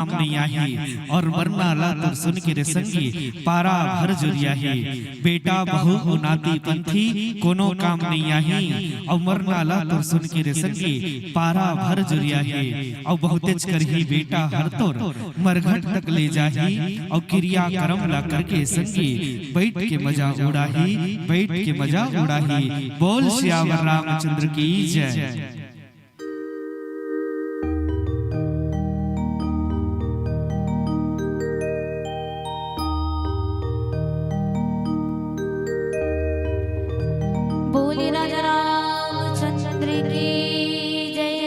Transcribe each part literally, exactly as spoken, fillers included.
काम नइ आही, अउ मरना ला तोर सुन के रे संगी, पारा भर जुरियाही। बेटा बहू अउ नाती पंथी कोनो काम नइ आही, अउ मरना ला तोर सुन के रे संगी, पारा भर जुरियाही। अउ बहुतेच करही बेटा हर तोर, मरघट तक ले जाही, अउ किरिया करम ला करके संगी, बइठ के मजा उड़ाही, बइठ के मजा उड़ाही। बोल सियावर रामचंद्र की जय। बोले राजा रामचंद्र की जय।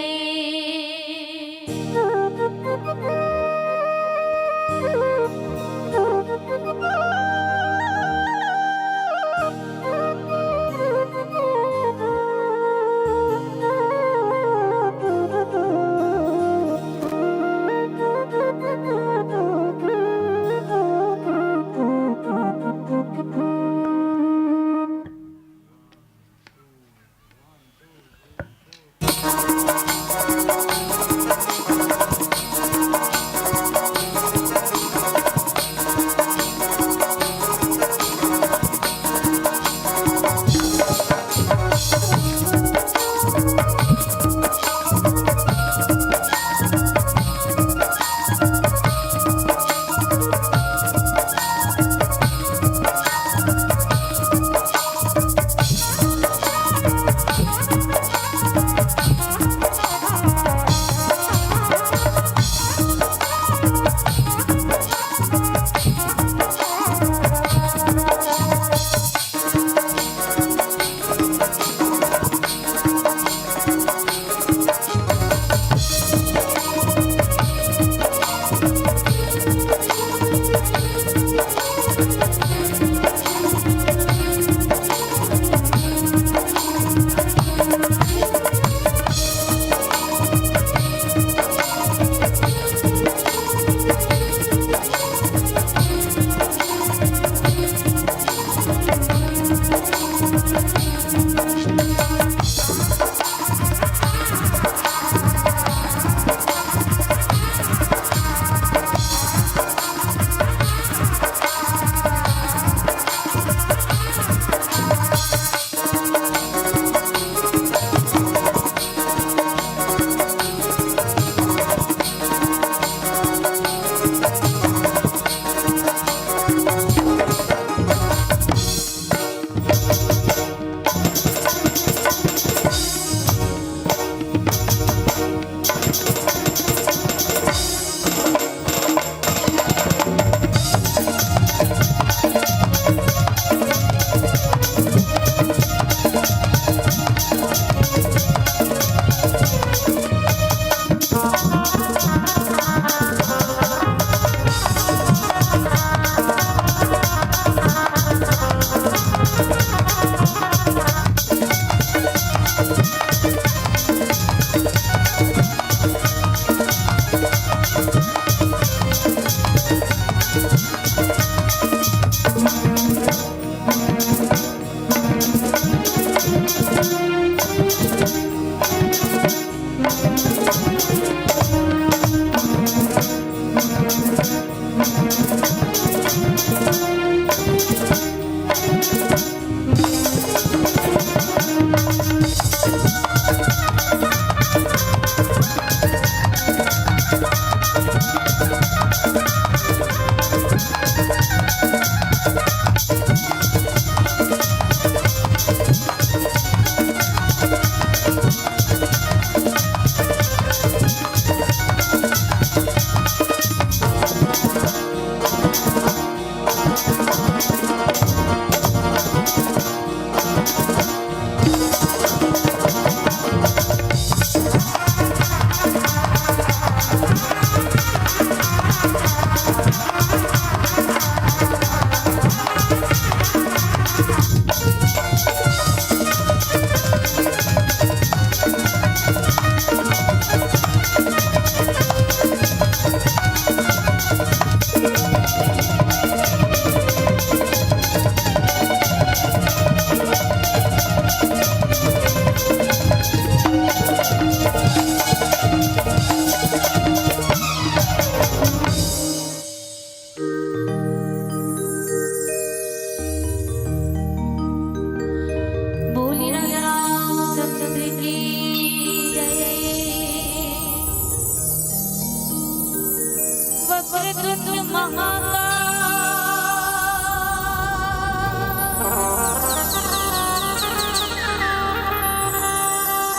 वक्रतुंड महाकाय,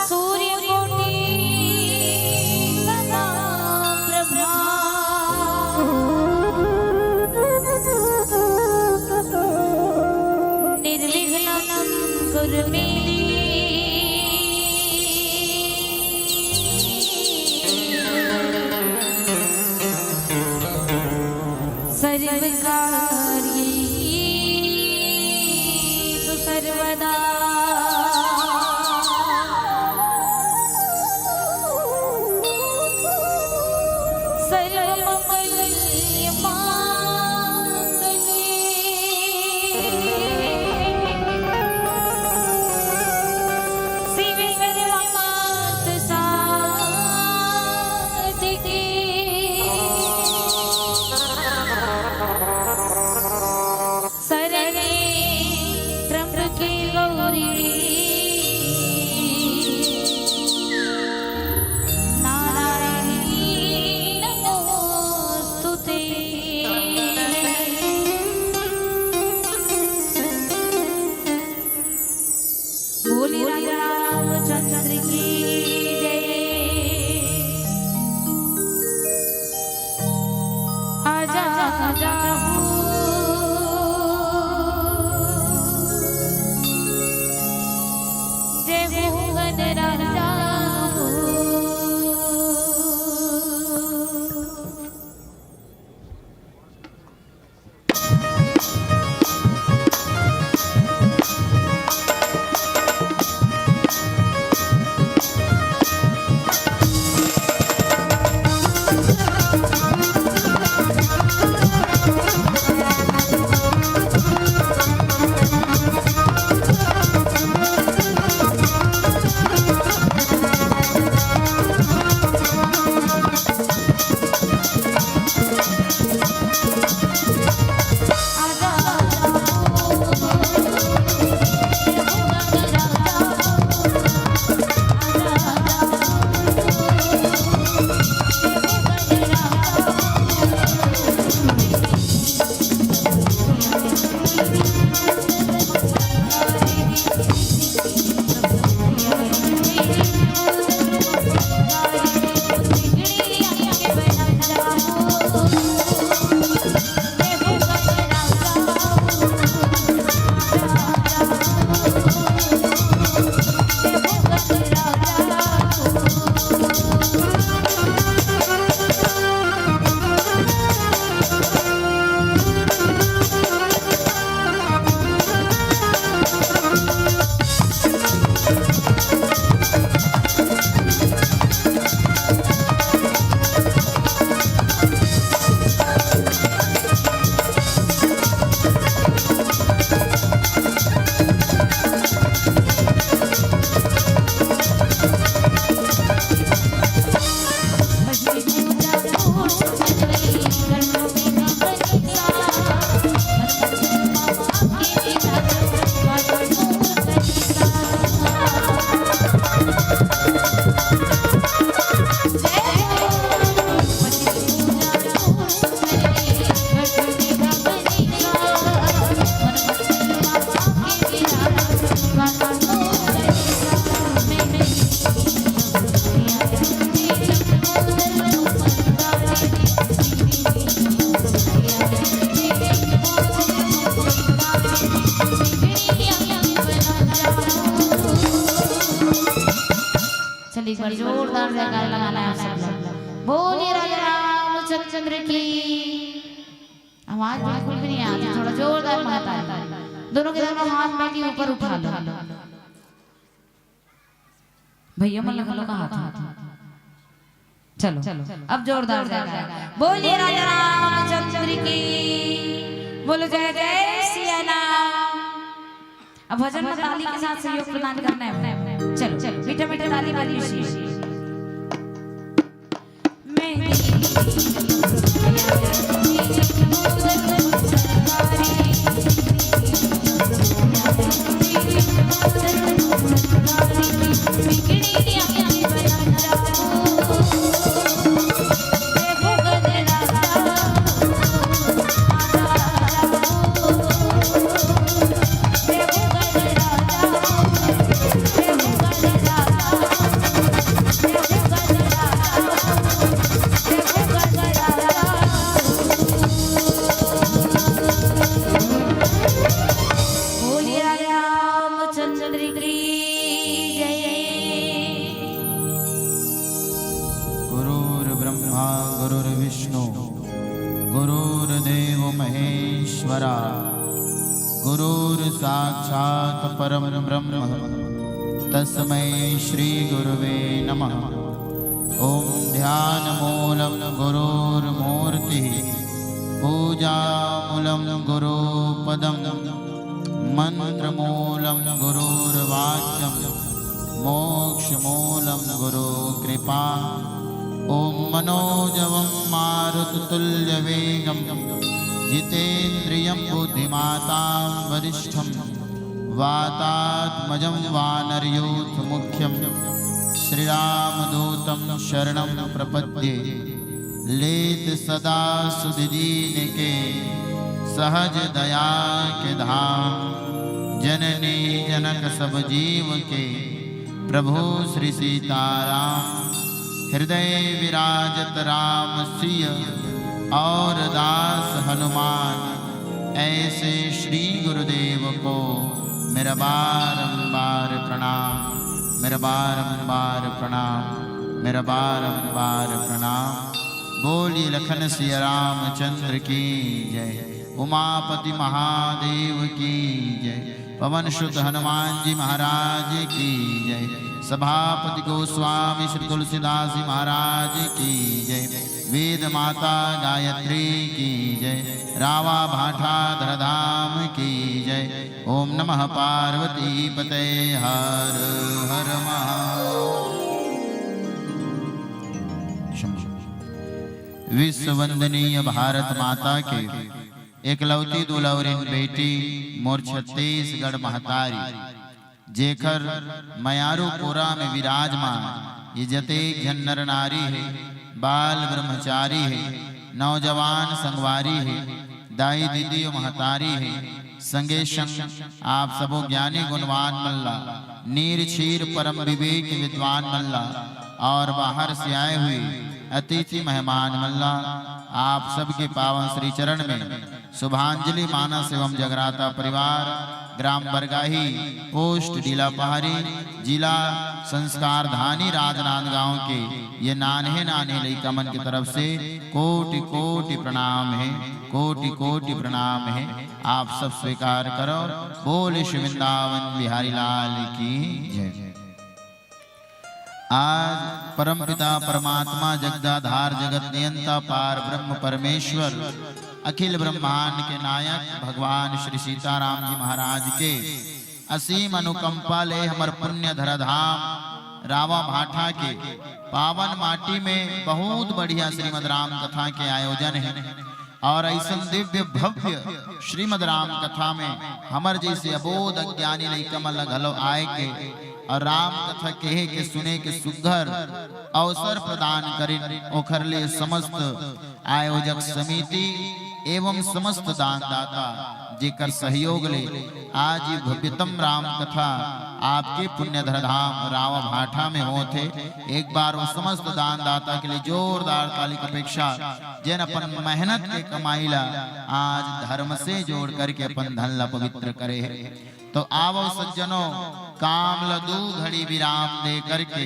सूर्यकोटि समाप्रभा, निर्विघ्नं कुरु मे सर्वकार्येषु सर्वदा। सर्वमंगल मांगल्ये शिवे सर्वार्थ साधिके शरण्ये त्र्यंबके गौरी नारायणी नमोस्तुते। बोली राजा रामचंद्र की जय। आजा आजा हो, जय हो गण राजा हो। चलिए, एक बार जोरदार जयकारा लगाना है आप सब लोग। बोलिए राजा रामचंद्र की। आवाज बिल्कुल भी नहीं आती, थोड़ा जोरदार मंगाता है। दोनों के दोनों हाथ पहले ऊपर उठा लो। भैया मन लगा लो कहा था। चलो, अब जोरदार जयकारा। बोलिए राजा रामचंद्र की, बोलो जय जय सिया राम। अब भजन में ताली के साथ सहयोग प्रदान करना है। चलो, मीठा मीठा ताली बजनी चाहिए। गुरुर्देव महेश्वरा, गुरुर्साक्षात् परं ब्रह्म, तस्मै श्री गुरुवे नमः। ॐ ध्यानमूलं गुरोर्मूर्तिः, पूजामूलं गुरोपदं, मन्त्रमूलं गुरोर्वाक्यं, मोक्षमूलं गुरो कृपा। ॐ मनोजवं मारुततुल्यवेगं, जितेन्द्रियं बुद्धिमतां वरिष्ठं, वातात्मजं वानरयूथमुख्यं, श्रीरामदूतं शरणं प्रपद्ये। लेत सदा सुध दीन के, सहज दया के धाम, जननी जनक सब जीव के, प्रभु श्री सीताराम। हृदय विराजत राम सिय, और दास हनुमान, ऐसे श्री गुरुदेव को मेरा बारंबार प्रणाम, मेरा बारंबार प्रणाम, मेरा बारंबार प्रणाम। बोलिए लखन सिया रामचंद्र की जय, उमापति महादेव की जय, पवन सुत हनुमान जी महाराज की जय, सभापति गोस्वामी श्री तुलसीदास जी महाराज की जय, वेद माता गायत्री की जय, रावा भाठा धरधाम की जय। ओम नमः पार्वती पते हर हर महा विश्व वंदनीय भारत माता के एकलौती दुलौरिन बेटी मोर छत्तीसगढ़ महतारी, जेकर मयारू कोरा में विराजमान ये जतेक झन नर नारी हे, बाल ब्रह्मचारी हे, नौजवान संगवारी हे, दाई दीदी अउ महतारी हे, संगे संग आप सबो ज्ञानी गुणवान मन ला, नीर क्षीर परम विवेक विद्वान मन ला, और बाहर से आए हुए अतिथि मेहमान मन ला, आप सबके पावन श्री चरण में शुभांजलि मानस एवं जगराता परिवार, ग्राम बरगाही, पोस्ट डीला पहाड़ी, जिला संस्कारधानी राजनांदगांव के ये नान्हे नान्हे लइका मन के तरफ से कोटि कोटि प्रणाम हे, कोटि कोटि प्रणाम हे। आप सब स्वीकार करो। बोले श्री वृंदावन बिहारी लाल की जय। आज परमपिता परमात्मा जगदाधार जगत नियंता पार ब्रह्म परमेश्वर अखिल ब्रह्मांड के नायक भगवान श्री सीताराम जी महाराज के असीम अनुकंपा ले हमर पुण्य धराधाम रावा भाठा के पावन माटी में बहुत बढ़िया श्रीमद राम कथा के आयोजन हे। और अइसन दिव्य भव्य श्रीमद राम कथा में हमर जइसे अबोध अज्ञानी लइका मन ल घलो आए के और राम कथा कहे के, सुने के सुघर अवसर प्रदान करिन, ओखर ले समस्त आयोजक समिति एवं समस्त दानदाता जेकर सहयोग ले आज ये भव्यतम राम कथा आपके पुण्य धरधाम रावा भाठा में होत हे। एक बार वो समस्त दानदाता के लिए जोरदार ताली की अपेक्षा, जेन अपन मेहनत के कमाई ला आज धर्म से जोड़ करके अपन धन ला पवित्र करे हे। तो आवो सज्जनों, काम ला दू घड़ी विराम दे करके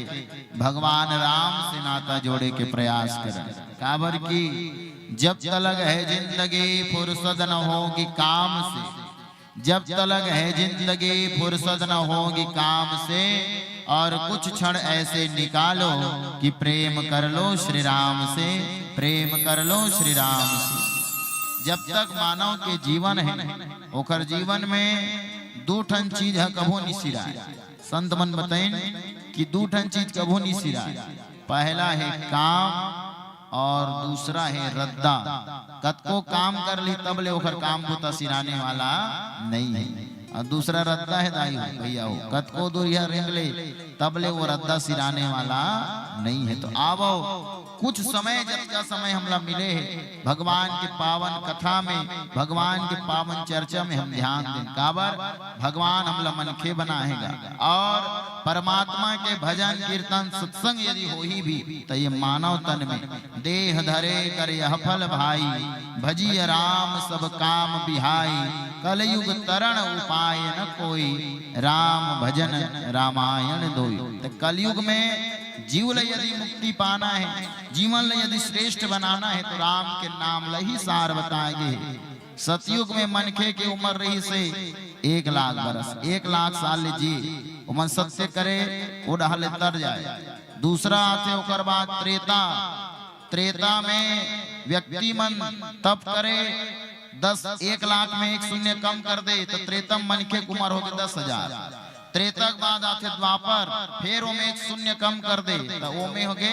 भगवान राम से नाता जोड़े के प्रयास करें। काबर कि जब तलक है जिंदगी फुर्सत न होगी काम से, जब तलक है जिंदगी फुर्सत न होगी काम से, और कुछ क्षण ऐसे निकालो कि प्रेम कर लो श्री राम से, प्रेम कर लो श्री राम से। जब तक मानव के जीवन है, ओकर जीवन में दू ठन चीज ह कभू नि सिराय। संत मन बताइन कि दू ठन चीज कभू नि सिराय। पहला है काम और दूसरा है रद्दा। कतको काम कर ली तब ले ओकर काम बूता सिराने वाला नहीं है। और दूसरा रद्दा है दाई हो, भैया हो, कतको दूरिहा रेंग ले तब ले वो रद्दा सिराने वाला नहीं है। तो आवो, कुछ समय, जतका समय हमला मिले हे, भगवान के पावन कथा में, भगवान के पावन चर्चा में हम ध्यान दें। काबर? भगवान हमला मनखे बनाए हे गा। और परमात्मा के भजन, कीर्तन, सत्संग यदि होही भी, त ये मानव तन में देह धरे कर यह फल भाई, भजिय राम सब काम बिहाई, कलयुग तरण उपाय न कोई, राम भजन रामायण दोई। त कलयुग में जीव ल यदि मुक्ति पाना हे, जीवन ल यदि श्रेष्ठ बनाना हे, तो राम के नाम ल ही सार बताए गे हे। सतयुग में मनखे के उमर रहिस हे एक लाख बरस, एक लाख साल ले जिए, ओमन सत्य करे, ओ डहर ले तर जाए। दूसरा आथे ओकर बाद त्रेता। त्रेता में व्यक्ति मन तप करे, दस, एक लाख में एक शून्य कम कर दे, तो त्रेता म मनखे के उमर होगे दस हजार। त्रेता के बाद आथे द्वापर, फेर ओमे एक शून्य कम कर दे, तो ओमे होगे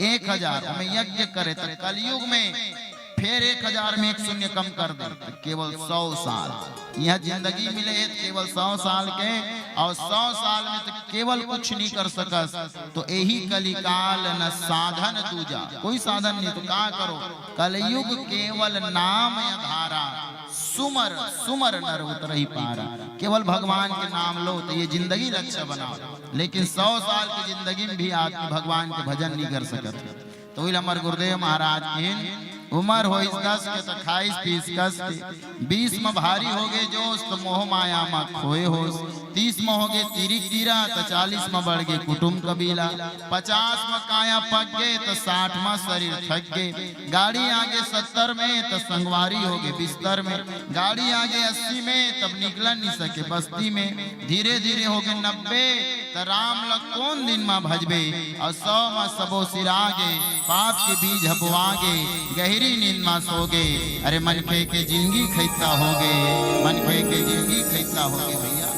एक हजार, ओमे यज्ञ करे, तो कलयुग में फेर एक हजार में एक शून्य कम कर दे, तो केवल सौ साल। इहाँ जिंदगी मिले हे केवल सौ साल के, अउ सौ साल में तो केवल कुछ नहीं कर सकस। तो यही कलिकाल न साधन दूजा, कोई साधन नहीं, तो का करो? कलयुग केवल नाम अधारा, सुमर सुमर नर उतरहि पारा। केवल भगवान के नाम लो तो ये जिंदगी ल अच्छा बनाओ, लेकिन सौ साल की जिंदगी में भी आदमी भगवान के भजन नहीं कर सकत। तो ओही ल हमर गुरुदेव महाराज कहिन, उमर होइस दस के त खाइस पीस कस के, बीस म भारी होगे जोश त मोह माया म खोए होस, तीस म होगे तीरी कीरा त चालीस म बढ़ गे कुटुम कबीला, पचास म काया पक गे त साठ म शरीर थक गे, गाड़ी आगे सत्तर में त संगवारी होगे बिस्तर में, गाड़ी आगे अस्सी में तब निकल नहीं सके बस्ती में, धीरे धीरे होगे नब्बे त राम ल कोन दिन म भजबे, अउ सौ म सबो सिरागे, पाप के बीज ह बोआगे, गहिरी नींद म सोगे। अरे मनखे के जिंदगी खैता होगे, मनखे के जिंदगी खैता होगे भैया।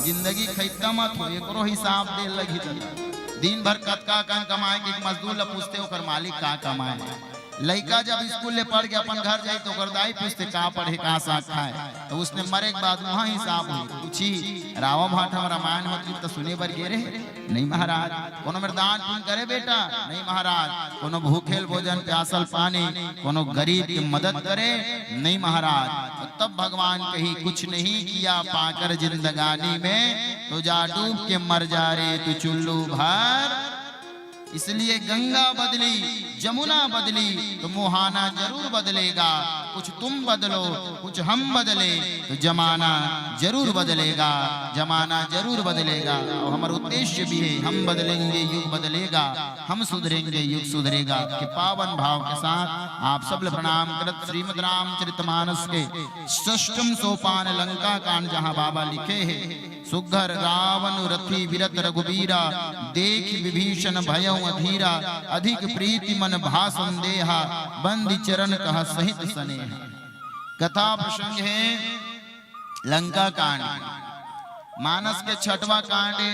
जिंदगी खैता मत हो, एकरो हिसाब दे लगही त। दिन भर कतका कन कमाए के एक मजदूर ल पूछते, ओकर मालिक का कमाए। लइका जब स्कूल ले पढ़ के अपन घर जाई, तो ओकर दाई पूछते, "का पढ़े, का साग खाए?" तो उसने मरे के बाद वहाँ हिसाब होई। पूछी, "रावा भांठ हम रामायण होती तो सुने बर गे रहे?" "नहीं महाराज।" "कोनो मेर दान पुण्य करे बेटा?" "नहीं महाराज।" "कोनो भूखेल भोजन, प्यासल पानी, कोनो गरीब के मदद करे?" "नहीं महाराज।" तो तब भगवान कही, "कुछ नहीं किया पाकर जिंदगानी में, तो जा डूब के मर जा रे तू चुल्लू भर।" इसलिए गंगा बदली, जमुना बदली, तो मुहाना जरूर बदलेगा। कुछ तुम बदलो, कुछ हम बदले, तो जमाना जरूर बदलेगा, जमाना जरूर बदलेगा। अउ हमर उद्देश्य भी हे, हम बदलेंगे, युग बदलेगा, हम सुधरेंगे, युग सुधरेगा। के पावन भाव के साथ आप सब ल प्रणाम करत श्रीमद् रामचरितमानस के षष्ठम सोपान लंका कांड, जहाँ बाबा लिखे हे, सुघर रावण रथी बिरथ रघुबीरा, देखि विभीषन भयउ अधीरा, अधिक प्रीति मन भा संदेहा, बंदी चरण कह सहित सनेहा। कथा प्रसंग हे लंका कांड, मानस के छठवां कांड हे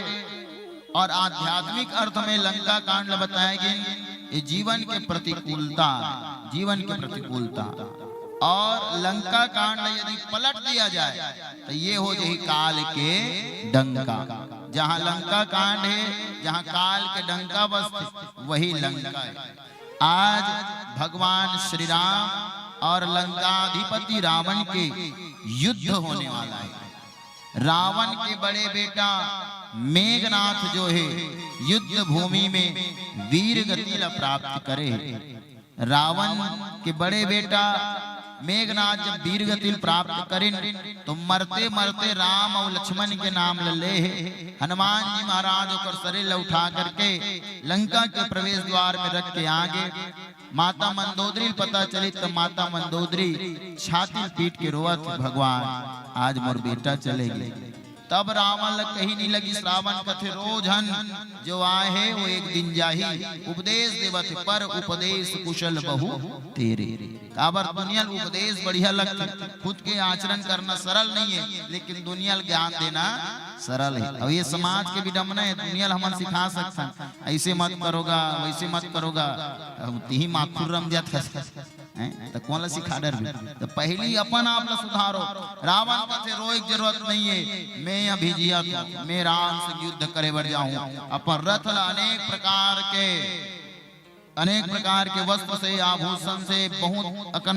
अउ आध्यात्मिक अर्थ में लंका कांड ल बताए गे। ये जीवन के प्रतिकूलता, जीवन के प्रतिकूलता। अउ लंका कांड ल यदि पलट दिया जाए, तो ये हो जाही काल के डंका। जहाँ लंका कांड हे, जहाँ काल के डंका बजथे, वही लंका हे। आज भगवान श्री राम अउ लंकाधिपति रावण के युद्ध होने वाला हे। रावण के बड़े बेटा मेघनाथ जो हे, युद्ध भूमि में वीर गति ला प्राप्त करे हे। रावण के बड़े बेटा मेघनाथ जब वीर गति ल प्राप्त करिन, तो मरते मरते राम अउ लक्ष्मण के नाम ल ले हे। हनुमान जी महाराज ओकर शरीर ल उठा करके लंका के प्रवेश द्वार में रख के आ गे। माता मंदोदरी ल पता चली, तो माता मंदोदरी छाती ल पीट के रोवत हे, "भगवान, आज मोर बेटा चले गे।" तब रावण ल कहीं नहीं लगिस। रावण कथे, "रो झन, जो आए हे वो एक दिन जाही।" उपदेश देवत हे, "पर उपदेश कुशल बहु तेरे।" काबर दुनिया ल उपदेश बढ़िया लगथे, खुद के आचरण करना सरल नहीं हे, लेकिन दुनिया ल ज्ञान देना सरल हे। अउ ये समाज के विडम्बना हे, दुनिया ल हमन सिखा सकथन, "ऐसे मत करोगा, वैसे मत करोगा।" अब तिही माखुर रम जात हस। हैं? त कोन ला सिखा डरबे? त पहिली अपन आप ला सुधारो। रावण कथे, "रोए के जरूरत नहीं हे, मैं अभी जियत हूँ, मैं राम से युद्ध करे बर जाहूँ।" अपन रथ ला अनेक प्रकार के, अनेक प्रकार के वस्त्र से, आभूषण से, बहुत अकन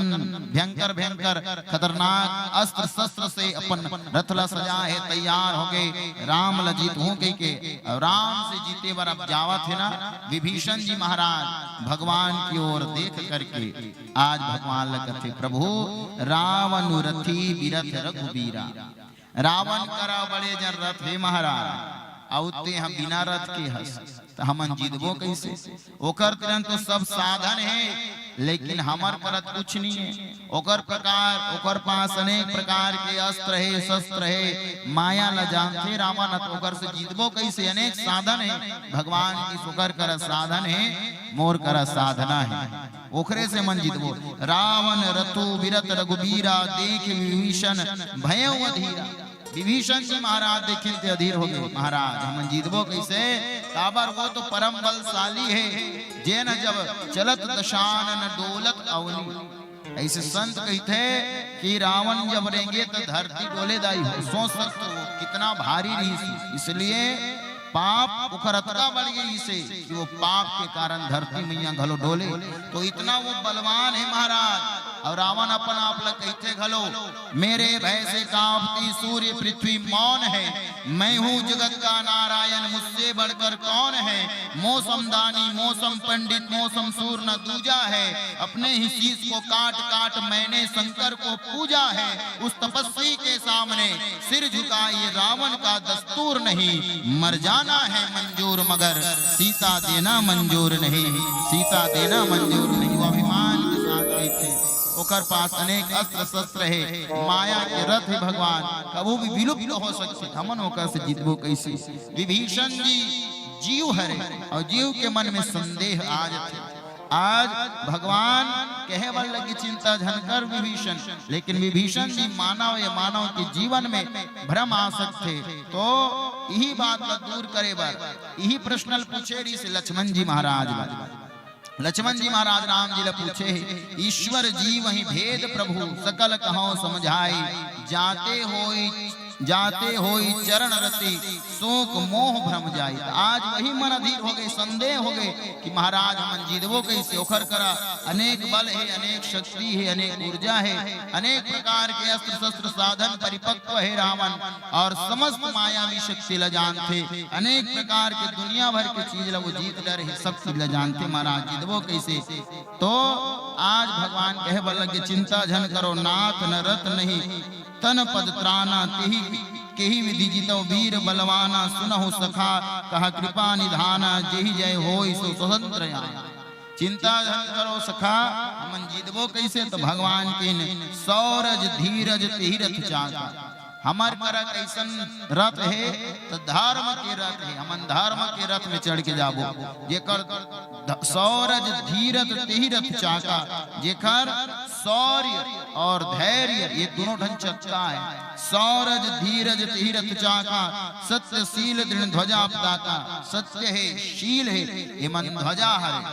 भयंकर भयंकर खतरनाक अस्त्र शस्त्र से अपन रथ ला सजा हे, तैयार होगे, राम ला जीतहूँ कहिके। अउ राम से जीते बर अब जावत हे ना विभीषण जी महाराज, भगवान की ओर देख करके आज भगवान ल कथे, "प्रभु रावण रथी बिरथ रघुबीरा।" रावण करा बड़े जन रथ हे महाराज, अउ तेहा बिना रथ के हस। त हमन जीतबो कइसे? ओकर तीर तो सब साधन हे, लेकिन हमर करत कुछ नहीं हे। ओकर प्रकार, ओकर पास अनेक प्रकार के अस्त्र हे, शस्त्र हे, माया ला जानथे रावण ह, त ओकर से जीतबो कइसे? अनेक साधन हे, भगवान की ओकर करत साधन हे, मोर करत साधना हे, ओकरे से मन जीतबो। रावण रतु विरत रघुबीरा, देख विभीषण भयउ अधीरा। विभीषण जी महाराज देखे ते अधीर हो गए, महाराज हमन जीतबो कइसे? काबर वो तो परम बलशाली हे, जेन जब चलत दशानन डोलत अवनी। अइसे संत कहिथे कि रावण जब रेंगे त धरती डोले दाई हो, सोच सकते हो कितना भारी रहिस। इसलिए पाप ओकर अतका बढ़ गइसे कि वो पाप के कारण धरती मैया घलो डोले। तो इतना वो बलवान हे महाराज। अउ रावण अपन आप ल कहिथे घलो, मेरे भय से कांपती सूर्य पृथ्वी मौन है, मैं हूँ जगत का नारायण, मुझसे बढ़कर कौन है? मौसम दानी, मौसम पंडित, मौसम सूर न दूजा है, अपने ही शीश को काट काट मैंने शंकर को पूजा है। उस तपस्वी के सामने सिर झुकाइए, रावण का दस्तूर नहीं। मर जाना है मंजूर मगर सीता देना मंजूर नहीं, सीता देना मंजूर नहीं। वो अभिमान के साथ कहिथे, ओकर पास अनेक अस्त्र शस्त्र हे, माया के रथ हे भगवान, कभू भी विलुप्त हो सकथे, हमन ओकर से जीतबो कइसे? विभीषण जी जीव हरे अउ जीव के मन में संदेह आ जाथे। आज भगवान कहे बर लगे, चिंता झन कर विभीषण, लेकिन विभीषण जी मानव या मानव के जीवन में भ्रम आ सकथे। तो इही बात ला दूर करे बर इही प्रश्न ल पूछे रहिस लक्ष्मण जी महाराज ला। लक्ष्मण जी महाराज राम जी ला पूछे हे, ईश्वर जीवहि भेद प्रभु सकल कहौं समझाई, जाते होई, जाते होई चरण रति शोक मोह भ्रम जाई। त आज वही मन अधीर हो गए, संदेह हो गए कि महाराज हमन जीतबो कइसे? ओखर करा अनेक बल हे, अनेक शक्ति हे, अनेक ऊर्जा हे, अनेक प्रकार के अस्त्र शस्त्र साधन परिपक्व हे रावण, अउ समस्त मायावी शक्ति ला जानथे, अनेक प्रकार के दुनिया भर के चीज ला वो जीत डरे हे, सब चीज ला जानथे। महाराज जीतबो कइसे? तो आज भगवान कहे बर लगे, चिंता झन करो नाथ न रत नहीं, तन पद त्राना तेहि केहि विधि जितौ वीर बलवाना। सुनहु सखा कहा कृपा निधाना, जेहि जय होई सो स्वतंत्र आना। चिंता झन करो सखा, हमन जीतबो कइसे? त भगवान कहिन, सौरज धीरज तेहि रथ चाका। हमर करा कइसन रथ हे? त धर्म के रथ हे। हमन धर्म के रथ में चढ़ के जाबो। जेकर ध-, सौरज धीरज तेहि रथ चाका, जेकर शौर्य अउ धैर्य ये दोनों ठन चक्का हे। सौरज धीरज तेहि रथ चाका, सत्य शील दृढ़ ध्वजा पताका। सत्य हे, शील हे, ये मन ध्वजा हरे।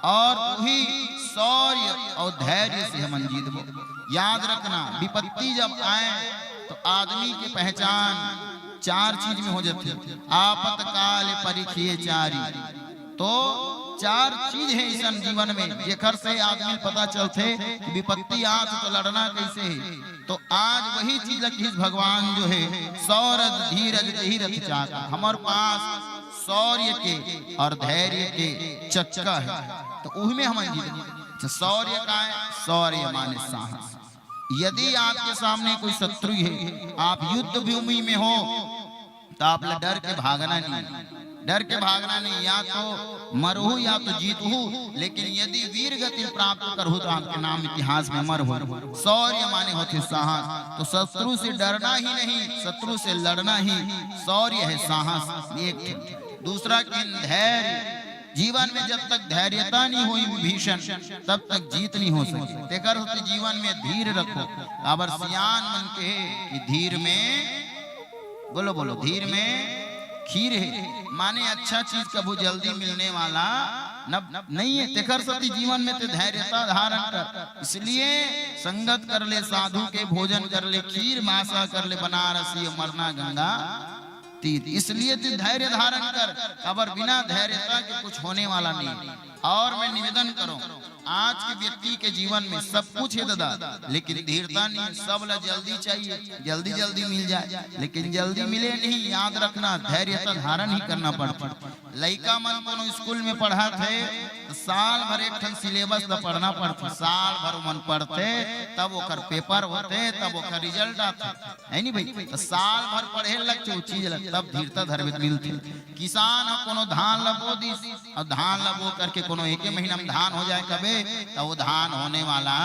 अउ उही शौर्य अउ धैर्य से हमन जीतबो। याद रखना, विपत्ति जब आए तो आदमी के पहचान चार चीज में हो जाथे। आपत काल परिखिए चारी। तो चार चीज हे अइसन जीवन में, जेकर से आदमी ल पता चलथे कि विपत्ति आत तो लड़ना कइसे हे। तो आज वही चीज ल कहिस भगवान जो हे, सौरज धीरज तेहि रथ चाका। हमर पास शौर्य के अउ धैर्य के चक्का हे, तो उही में हमन जीत। तो शौर्य का हे? शौर्य माने साहस। यदि आपके सामने कोई शत्रु हे, आप युद्ध भूमि में हो, त आप ला डर के भागना नहीं, डर के भागना नहीं। या तो मरहू या तो जीतहू, लेकिन यदि वीर गति प्राप्त करहू त आपके नाम इतिहास में अमर हो। शौर्य माने होथे साहस। तो शत्रु से डरना ही नहीं, शत्रु से लड़ना ही शौर्य हे, साहस। एक ठे। दूसरा कहिन धैर्य। जीवन में जब तक धैर्यता नहीं होई विभीषण, तब तक जीत नहीं हो सके। तेकर सेती जीवन में धीर रखो। काबर सियान मन कहे कि धीर में, बोलो बोलो, धीर में खीर हे, माने अच्छा चीज कभू जल्दी मिलने वाला न, नहीं हे। तेकर सेती जीवन में ते धैर्यता धारण कर। इसलिए संगत कर ले साधु के, भोजन कर ले खीर, मासा कर ले बनारसी, मरना गंगा तीर। इसलिए ते धैर्य धारण कर, काबर बिना धैर्यता के कुछ होने वाला नहीं। अउ मैं निवेदन करूं, आज के व्यक्ति के जीवन में सब कुछ हे दादा, लेकिन धीरता नहीं, सब ला जल्दी चाहिए, जल्दी जल्दी मिल जाए, लेकिन जल्दी मिले नहीं। याद रखना, धैर्य तो धारण ही करना पड़ता। लइका मन कोनो स्कूल में पढ़त हे, तो साल भर एक ठन सिलेबस ला पढ़ना पड़थे, साल भर ओमन पढ़थे, तब ओकर पेपर होथे, तब ओकर रिजल्ट आथे, है नी भाई? तो साल भर पढ़े लगथे ओ चीज ला, तब धीरता धरबे त मिलथे। किसान ह कोनो धान ला बो दिस, अउ धान ला बो करके कोनो एके महीना में धान हो जाए कबे, त वो धान होने वाला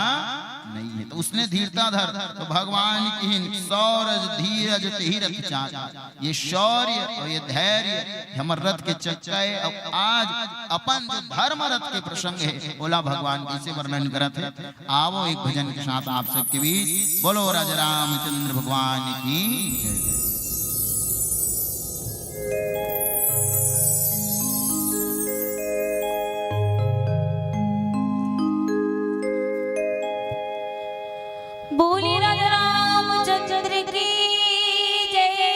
नहीं है। तो उसने धीरता धर, तो भगवान किहिन, "सौरज धीरज तेहि रथ चाल।" ये शौर्य और ये धैर्य हमर रथ के चक्का है। अब आज अपन जो धर्म रथ के प्रसंग है, ओला भगवान कैसे वर्णन करत है, आवो एक भजन के साथ आप सबके बीच। बोलो राजा रामचंद्र भगवान की जय। बोलिए राजा रामचंद्र की जय।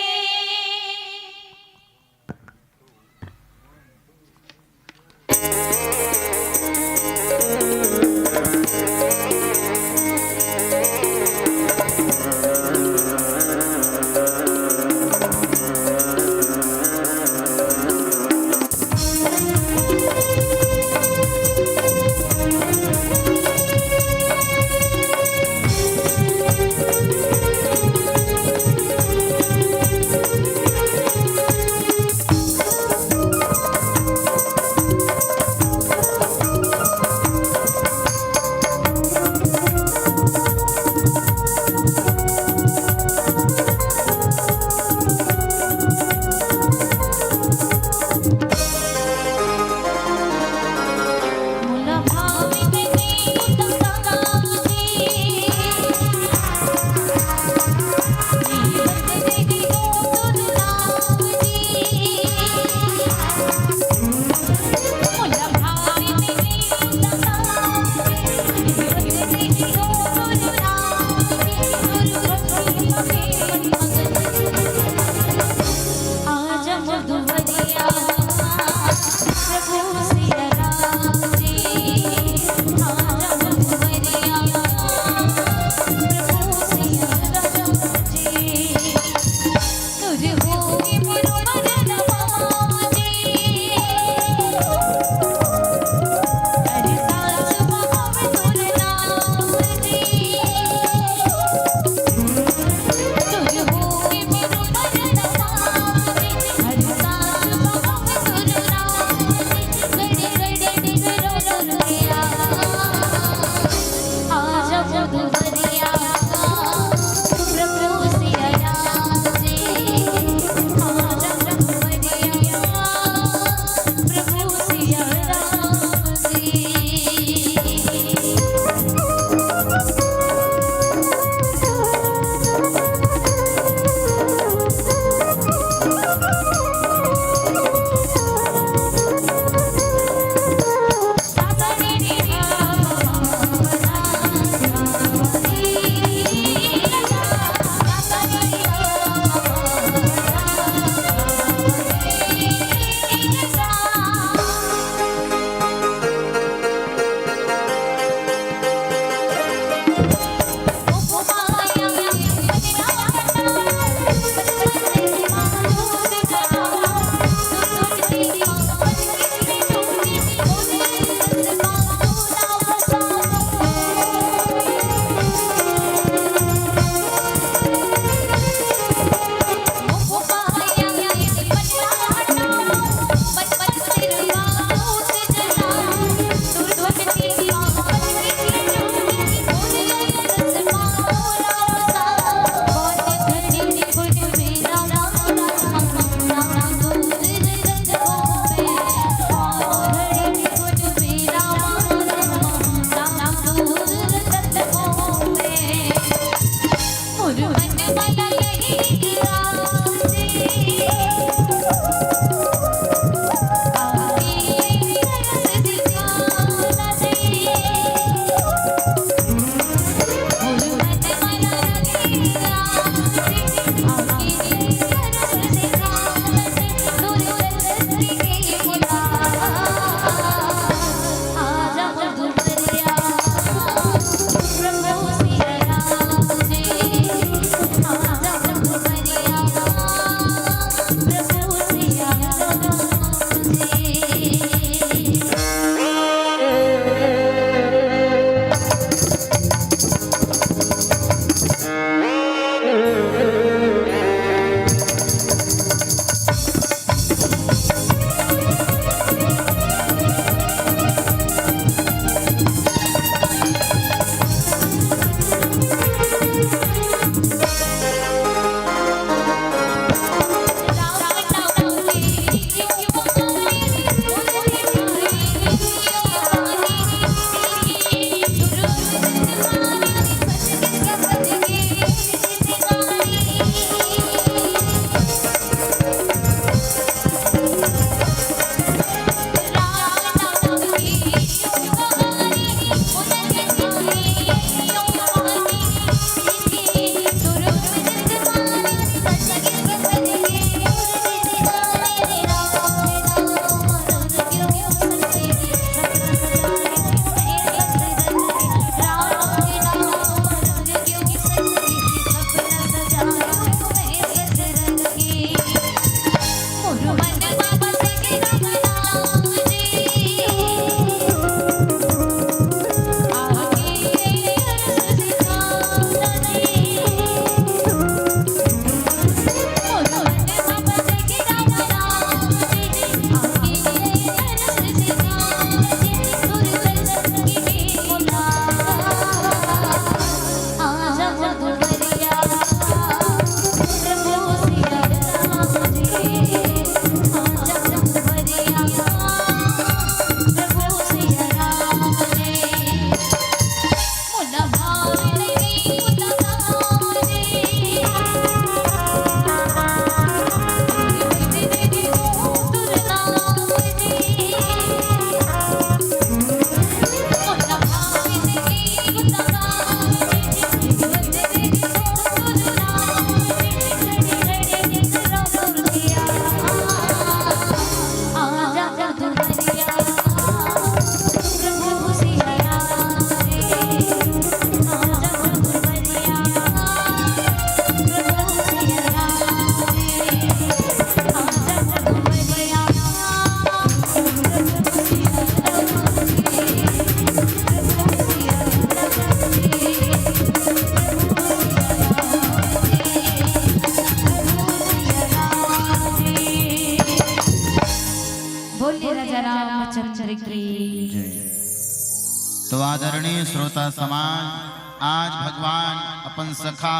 श्रोता समाज, आज भगवान अपन सखा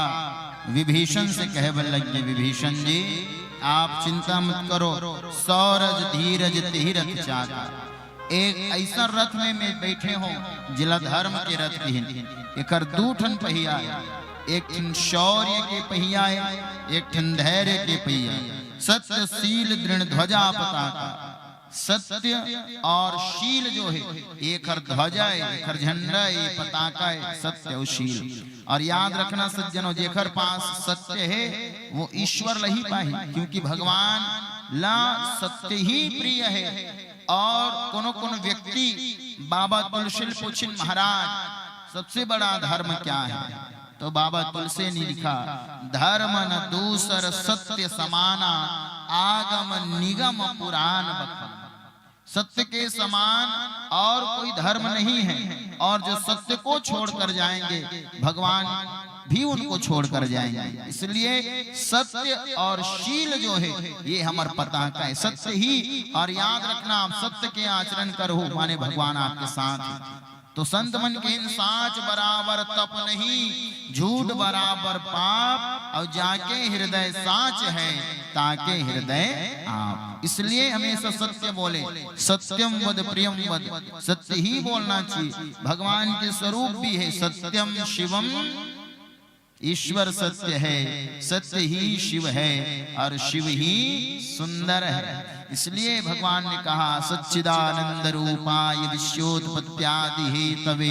विभीषण से कहे बर लग गे, "विभीषण जी, आप चिंता मत करो, सौरज धीरज तिहि रथ चाका।" एक ऐसा रथ में मैं बैठे हो, जिला धर्म के रथ किहिन। एकर दू ठन पहिया हे, एक ठन शौर्य के पहिया हे, एक ठन धैर्य के पहिया हे। सत्य शील दृढ़ ध्वजा पताका। सत्य और शील जो हे, एकर ध्वजा हे, एकर झंडा हे, पताका हे, सत्य और शील। और याद रखना सज्जनों, जेकर पास सत्य हे, वो ईश्वर ल ही पाही, क्योंकि भगवान ला सत्य ही प्रिय हे। और कोनो कोनो व्यक्ति, बाबा तुलसी ल पूछिन, "महाराज, सबसे बड़ा धर्म क्या है?" तो बाबा तुलसी ने लिखा, "धर्म न दूसर सत्य समाना, आगम निगम पुराण बखान।" सत्य के समान और कोई धर्म नहीं है, और जो सत्य को छोड़कर जाएंगे, भगवान भी उनको छोड़कर जाएंगे। इसलिए सत्य और शील जो है, ये हमर पताका है। सत्य ही, और याद रखना, आप सत्य के आचरण करो, माने भगवान आपके साथ है। तो संत मन किहिन, "साच बराबर तप नहीं, झूठ बराबर पाप, और जाके हृदय साच है, ताके हृदय आप।" इसलिए हमेशा सत्य बोले, "सत्यम वद प्रियम वद", सत्य ही बोलना चाहिए। भगवान के स्वरूप भी है, "सत्यम शिवम", ईश्वर सत्य है, सत्य ही शिव है और शिव ही सुंदर है। इसलिए भगवान ने कहा, "सच्चिदानंद रूपाय विश्वोत्पत्त्यादि हेतवे,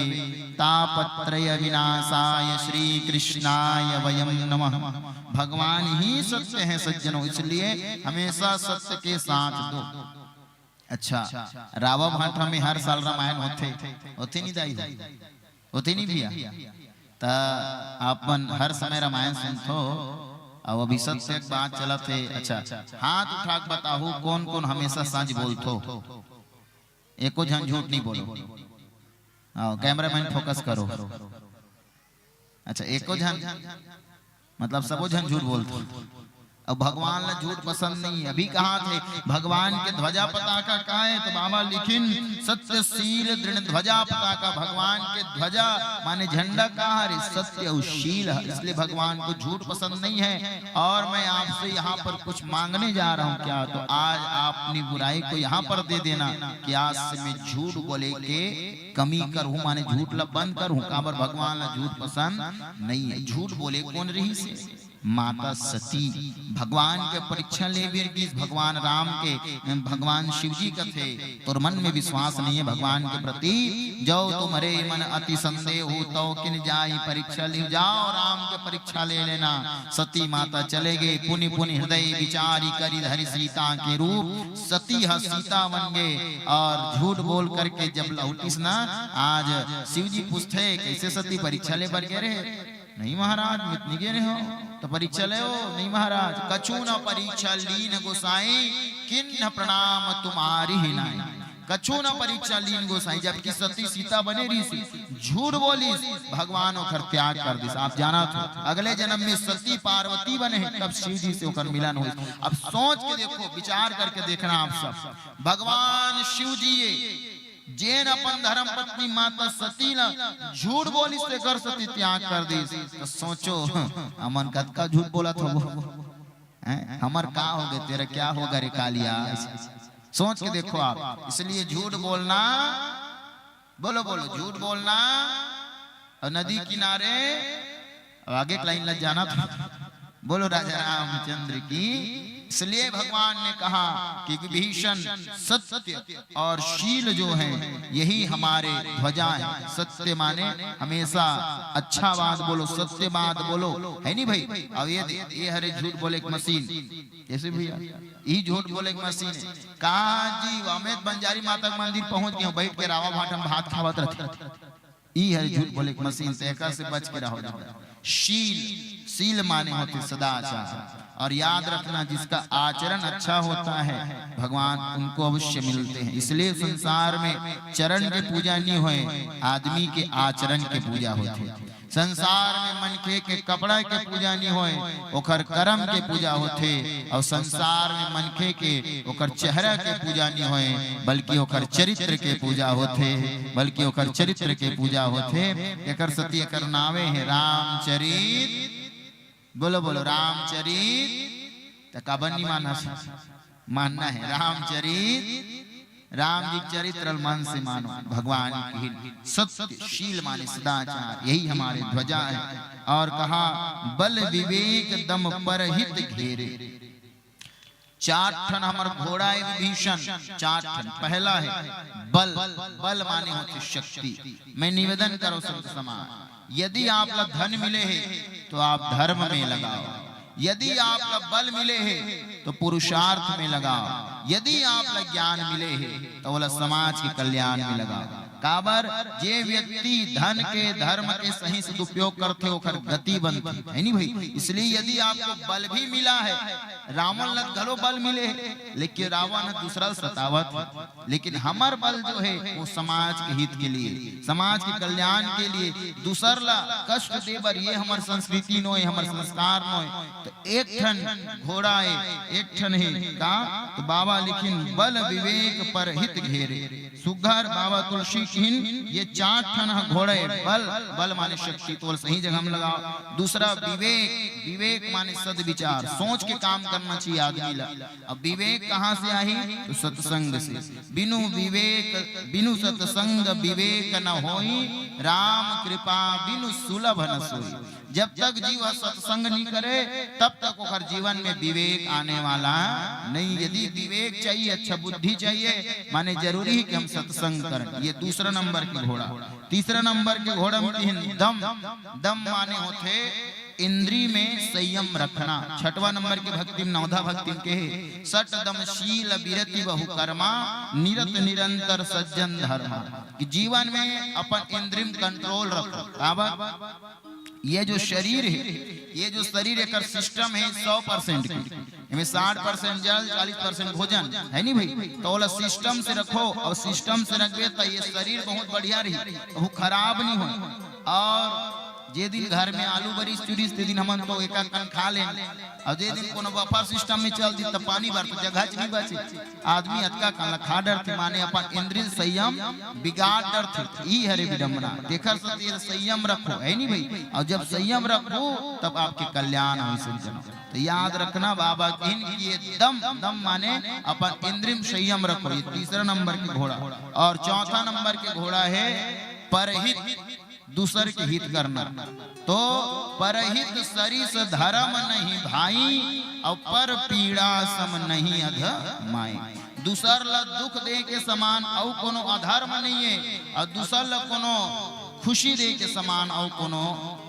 तापत्रय विनाशाय श्री कृष्णाय वयम नमः।" भगवान ही सत्य है सज्जनों, इसलिए हमेशा सत्य के साथ दो। अच्छा, रावा भांठा में हर साल रामायण होथे, होथे नहीं दाई हो? होथे नहीं भैया? त आप मन हर समय रामायण सुनथो, अउ अभी सत्य के बात चलत हे। अच्छा, हाथ उठा के बताहू, कौन कौन हमेशा सच बोलथो? एको झन झूठ नहीं बोलो। आओ, कैमरामैन फोकस करो। अच्छा, एको झन, मतलब सबो झन झूठ बोलथे। अब भगवान ला झूठ पसंद नहीं है। अभी कहा थे, भगवान के ध्वजा पताका का है? तो बाबा लिखिन, "सत्य शील दृढ़ ध्वजा पताका।" भगवान के ध्वजा माने झंडा का है रे? सत्य और शील है। इसलिए भगवान को झूठ पसंद नहीं है। और मैं आपसे यहाँ पर कुछ मांगने जा रहा हूँ क्या? तो आज आप अपनी बुराई को यहाँ पर दे देना कि आज से मैं झूठ बोले के कमी करहूं, माने झूठ ला बंद करहूं। काबर भगवान ला झूठ पसंद नहीं है। झूठ बोले कौन रहिस हे? माता सती। भगवान के परीक्षा ले बर गिस, भगवान राम के, भगवान शिव जी कथे, "तोर मन में विश्वास नहीं है भगवान के प्रति, जो तुम्हरे मन अति संदेह हो, तो किन जाई परीक्षा ले, जाओ राम के परीक्षा ले लेना।" सती माता चले गए, पुनि पुनि हृदय विचारी करि धरि सीता के रूप। सती ह सीता बन गए और झूठ बोल करके जब लौटिस ना, आज शिव जी पूछथे, "कैसे सती परीक्षा ले बर गे रहे?" "नहीं महाराज, मैं तो नहीं गे रहे हो।" "तो परीक्षा ले हो?" "नहीं महाराज।" "कछु न परीक्षा लीन गोसाई, किन्ह प्रणाम तुम्हारी ही नाई।" कछु न परीक्षा लीन गोसाई, जबकि सती सीता बने रहिस, झूठ बोलिस, भगवान ओखर त्याग कर दिस। आप जानत हो, अगले जन्म में सती पार्वती बने हे, तब शिव जी से ओखर मिलन होइस। अब सोच के देखो, विचार करके देखना आप सब, भगवान शिव जी ये जेन अपन धर्म पत्नी माता सती ला झूठ बोलिस, तेकर सती त्याग कर दिस। तो सोचो, हमन कतका झूठ बोलत होबो। हैं? "हमर का हो गए, तेरा क्या होगा रे कालिया?" सोच के देखो आप। इसलिए झूठ बोलना, बोलो, बोलो, झूठ बोलना और नदी किनारे, अब आगे के लाइन लग जाना था। बोलो राजा रामचंद्र की। इसलिए भगवान ने कहा कि विभीषण, सत्य और शील जो है, यही हमारे ध्वजा है। सत्य माने हमेशा अच्छा बात बोलो, सत्य बात बोलो, है नहीं भाई? अब ये दे, ये हरे झूठ बोले एक मशीन, कैसे भैया? यही झूठ बोले एक मशीन है। कहा जी, अमित बंजारी माता के मंदिर पहुंच गए, बैठ के रावा भाटा में भात खावत रहते। ई हर झूठ बोले के मशीन, तो एकर से बच के रहो दादा। शील, शील माने होते सदाचार। और याद रखना, जिसका आचरण अच्छा होता है, भगवान उनको अवश्य मिलते हैं। इसलिए संसार में चरण के पूजा नहीं होए, आदमी के आचरण के पूजा होती है। संसार में मनखे के कपड़ा के पूजा नहीं होय, ओकर कर्म के पूजा होथे। और संसार में मनखे के ओकर चेहरा के पूजा नहीं होय, बल्कि ओकर चरित्र के पूजा होथे, बल्कि ओकर चरित्र के पूजा होथे। एकर सती एकर नावे हे रामचरित। बोलो, बोलो, रामचरित। त काबर नहीं मानस? मानना है रामचरित। राम जी के चरित्र मन से मानो, भगवान की सत्य शील माने सदाचार, यही हमारे ध्वजा है। और कहा, बल विवेक दम परहित घेरे। चार ठन हमर घोड़ा है विभीषण, चार ठन। पहला है बल, बल माने होथे शक्ति। मैं निवेदन करो संत समाज, यदि आप ला धन मिले हे तो आप धर्म में लगाओ, यदि आप ला बल मिले हे तो पुरुषार्थ में लगाओ, यदि आप ला ज्ञान मिले हे तो ओला समाज के कल्याण में लगाओ। काबर, जे व्यक्ति धन के, धर्म के सही सदुपयोग करथे, ओकर गति बनथे, है नी भाई? इसलिए यदि आपको बल भी मिला है, रावण ला घलो बल मिले हे, लेकिन रावण ह दूसरा ल सतावत हे। लेकिन हमर बल जो है वो समाज के हित के लिए, समाज के कल्याण के लिए, दूसर ला कष्ट दे बर, ये हमर संस्कृति नोय, हमर संस्कार नोय। तो एक ठन घोड़ा है, एक ठन है का? तो बाबा लिखिन, बल विवेक परहित घेरे। सुघर बाबा तुलसी किहिन, ये चार ठन ह घोड़ा है। बल, बल माने शक्ति, तो सही जगह में लगाओ। दूसरा विवेक, विवेक माने सद विचार, सोच के काम करना चाहिए आदमी ला। अब विवेक कहाँ से आही? तो सत्संग से। बिनु विवेक, बिनु सत्संग विवेक न होई, राम कृपा बिनु सुलभ न सोई। जब तक जीव ह सत्संग नहीं करे, तब तक ओकर जीवन में विवेक आने वाला नहीं। यदि विवेक चाहिए, अच्छा बुद्धि चाहिए, माने जरूरी है कि हम सत्संग करें। ये दूसरा नंबर के घोड़ा। तीसरा नंबर के घोड़ा में किहिन दम। दम माने होथे इंद्री में संयम रखना। छठवां नंबर के भक्ति में, नवधा भक्ति में कहे, सट दम शील बिरति बहु कर्मा, निरत निरंतर सज्जन धर्मा। कि जीवन में अपन इंद्री में कंट्रोल रखो। काबर? ये जो शरीर है, ये जो शरीर एकर सिस्टम है सौ परसेंट के, एमे साठ परसेंट जल, चालीस परसेंट भोजन, है नी भाई? तो ओला सिस्टम से रखो, और सिस्टम से रखबे तो ये शरीर बहुत बढ़िया रही, वो खराब नहीं हो। और जे दिन घर में आलू बरिस चुरिस, ते दिन हमन तो एका कन खा लेन, और जे दिन कोनो बफर सिस्टम में चल दी, तब पानी भर तो जगह च नहीं बचे। आदमी अतका कन ला खा डरथे, माने अपन इंद्रिय संयम बिगाड़ डरथे। ई हरे विडम्बना। तेखर सेती संयम रखो, है नी भाई? और जब संयम रखो, तब आपके कल्याण होई, संत जनो। तो याद रखना, बाबा किहिन कि ये दम, दम माने अपन इंद्रिय में संयम रखो। ये तीसरा नंबर के घोड़ा। और चौथा नंबर के घोड़ा है परहित, दूसर के हित करना। तो परहित सरिस धर्म नहीं भाई, और पर पीड़ा सम नहीं अध माई। दूसर ला दुख दे के समान अउ कोनो अधर्म नहीं है, और दूसर ला कोनो खुशी दे के समान अउ कोनो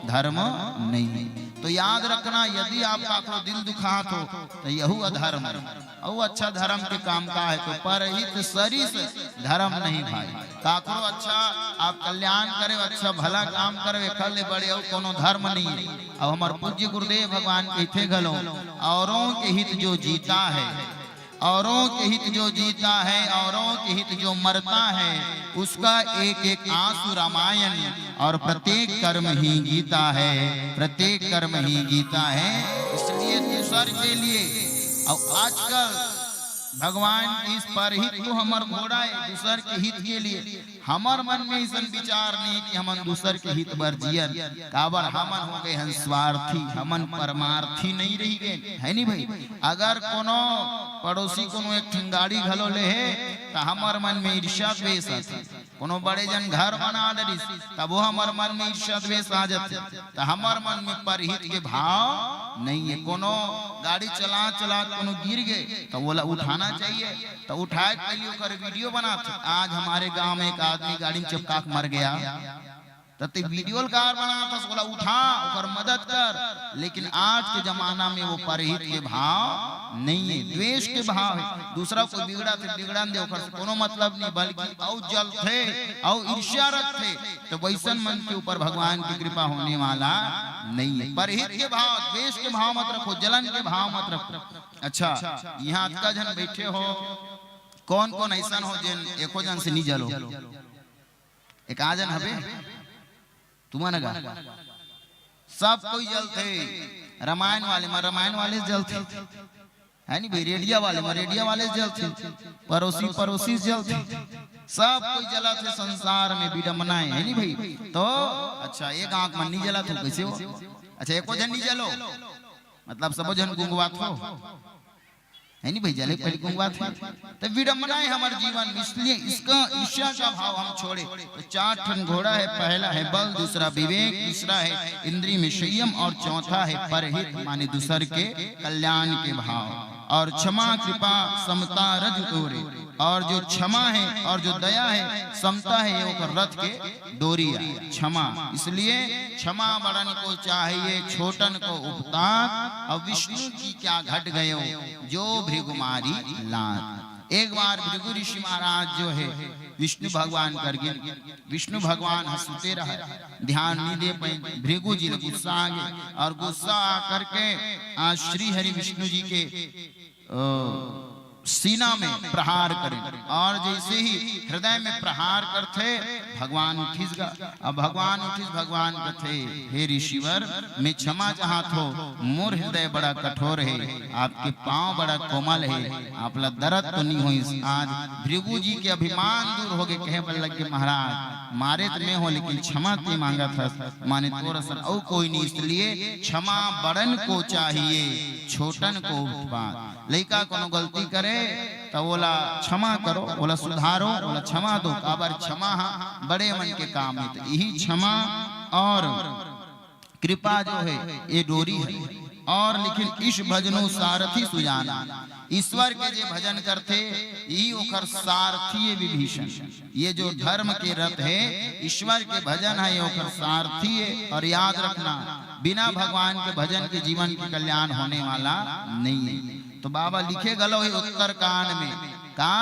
धर्म नहीं है। तो याद रखना, यदि आप काकरो दिल दुखात हो, तो यहू अधर्म है। अउ अच्छा धर्म के काम का है? तो परहित सरिस धर्म नहीं भाई। काकरो अच्छा आप कल्याण करे, अच्छा भला काम करे, एकर ले बड़े अउ कोनो धर्म नहीं है। अब हमर पूज्य गुरुदेव भगवान कहिथे घलो, औरों के हित जो जीता है, औरों के हित जो जीता है, औरों के हित जो मरता है, उसका एक एक आंसू रामायण, और प्रत्येक कर्म ही गीता है, प्रत्येक कर्म ही गीता है। इसलिए दूसर के लिए, और आजकल भगवान के इस परहित तो हमर घोड़ा है, दूसर के हित के लिए। हमर मन में अइसन विचार नहीं कि हमन दूसर के हित बर जियन। काबर हमन हो गए हन स्वार्थी, हमन परमार्थी नहीं रही गए, है नी भाई? अगर कोनो पड़ोसी कोनो एक ठन गाड़ी घलो ले हे, त हमर मन में ईर्ष्या द्वेष आथे। कोनो बड़े जन घर बना डरिस, तब वो हमर मन में ईर्ष्या द्वेष आ जाथे। त हमर मन में परहित के भाव नहीं है। कोनो गाड़ी चला चला कोनो गिर गए, त ओला उठाना चाहिए। त उठाए के पहले ओकर वीडियो बनाथे। आज हमारे गांव में एक आदमी गाड़ी में चपका के मर गया, त ते वीडियो कार बनाथस, ओला उठा, ओकर मदद कर। लेकिन आज के जमाना में वो परहित के भाव नहीं है, द्वेष के भाव है। दूसरा कोई बिगड़ा थे बिगड़न दे, ओकर से कोनो मतलब नहीं, बल्कि अउ जलथे, अउ ईर्ष्या रखथे, तो वैसन मन के ऊपर भगवान की कृपा होने वाला नहीं है। परहित के भाव, द्वेष के भाव मत रखो, जलन के भाव मत रखो। अच्छा, यहाँ अतका जन बैठे हो, कौन कौन ऐसन हो जिन एको जन से नहीं जलो? एक आ जन हबे तुमन गा, सब कोई जलथे। रामायण वाले म रामायण वाले जलथे, है नी भाई? रेडिया वाले म रेडिया वाले जलथे, पड़ोसी पड़ोसी जलथे, सब कोई जलथे संसार में, विडम्बना हे, है नी भाई? तो अच्छा, एक आंख म नी जलत हो, कैसे हो? अच्छा, एको झन नी जलो, मतलब सबो झन गुंगवात हो, है नी भाई? जले पहले गुंगवात हे। तो विडम्बना हे हमर जीवन, इसलिए इसका ईर्ष्या का भाव हम छोड़े। तो चार ठन घोड़ा हे, पहला हे बल, दूसरा विवेक, तीसरा हे इंद्रिय में संयम और चौथा हे परहित, माने दूसर के कल्याण के भाव। और क्षमा, कृपा, समता, रज तोरे। और जो क्षमा हे और जो दया हे, समता हे, ये ओकर रथ के डोरी आय, क्षमा। इसलिए क्षमा बड़न को चाहिए, छोटन को उपताक। अब विष्णु जी क्या घट गयो, जो भृगु मारी लात। एक बार भृगु ऋषि महाराज जो हे, विष्णु भगवान कर गिन, विष्णु भगवान ह सुते रहे, ध्यान नहीं दे पाइन। भृगु जी ल गुस्सा आ गे और गुस्सा आ करके आज श्री हरि विष्णु जी के, अ, सीना में प्रहार करें और जैसे ही हृदय में प्रहार करथे, भगवान उठिस गा। अब भगवान उठिस, भगवान कथे, "हे ऋषिवर, मैं क्षमा चाहत हो, मोर हृदय बड़ा कठोर हे, आपके पांव बड़ा कोमल हे, आप ला दरद तो नहीं होइस।" आज भृगु जी के अभिमान दूर हो गे, कहे बर लग गे, "महाराज, मारे तो मैं हो, लेकिन क्षमा ते मांगत हस, माने तोर असन अउ कोई नहीं, इसलिए क्षमा बड़न को चाहिए, छोटन को उपताक।" लइका कोनो गलती करे, त ओला क्षमा करो, ओला सुधारो, ओला क्षमा दो। काबर क्षमा ह बड़े मन के काम हे। त यही क्षमा और कृपा जो हे, ये डोरी हे। और लेकिन ईश भजनो सारथी सुजाना, ईश्वर के जे भजन करथे, यही ओकर सारथी हे विभीषण। ये जो धर्म के रथ हे, ईश्वर के भजन हे, ये ओकर सारथी हे। और याद रखना, बिना भगवान के भजन के जीवन के कल्याण होने वाला नहीं हे। तो बाबा लिखे घलो हे उत्तरकांड में, का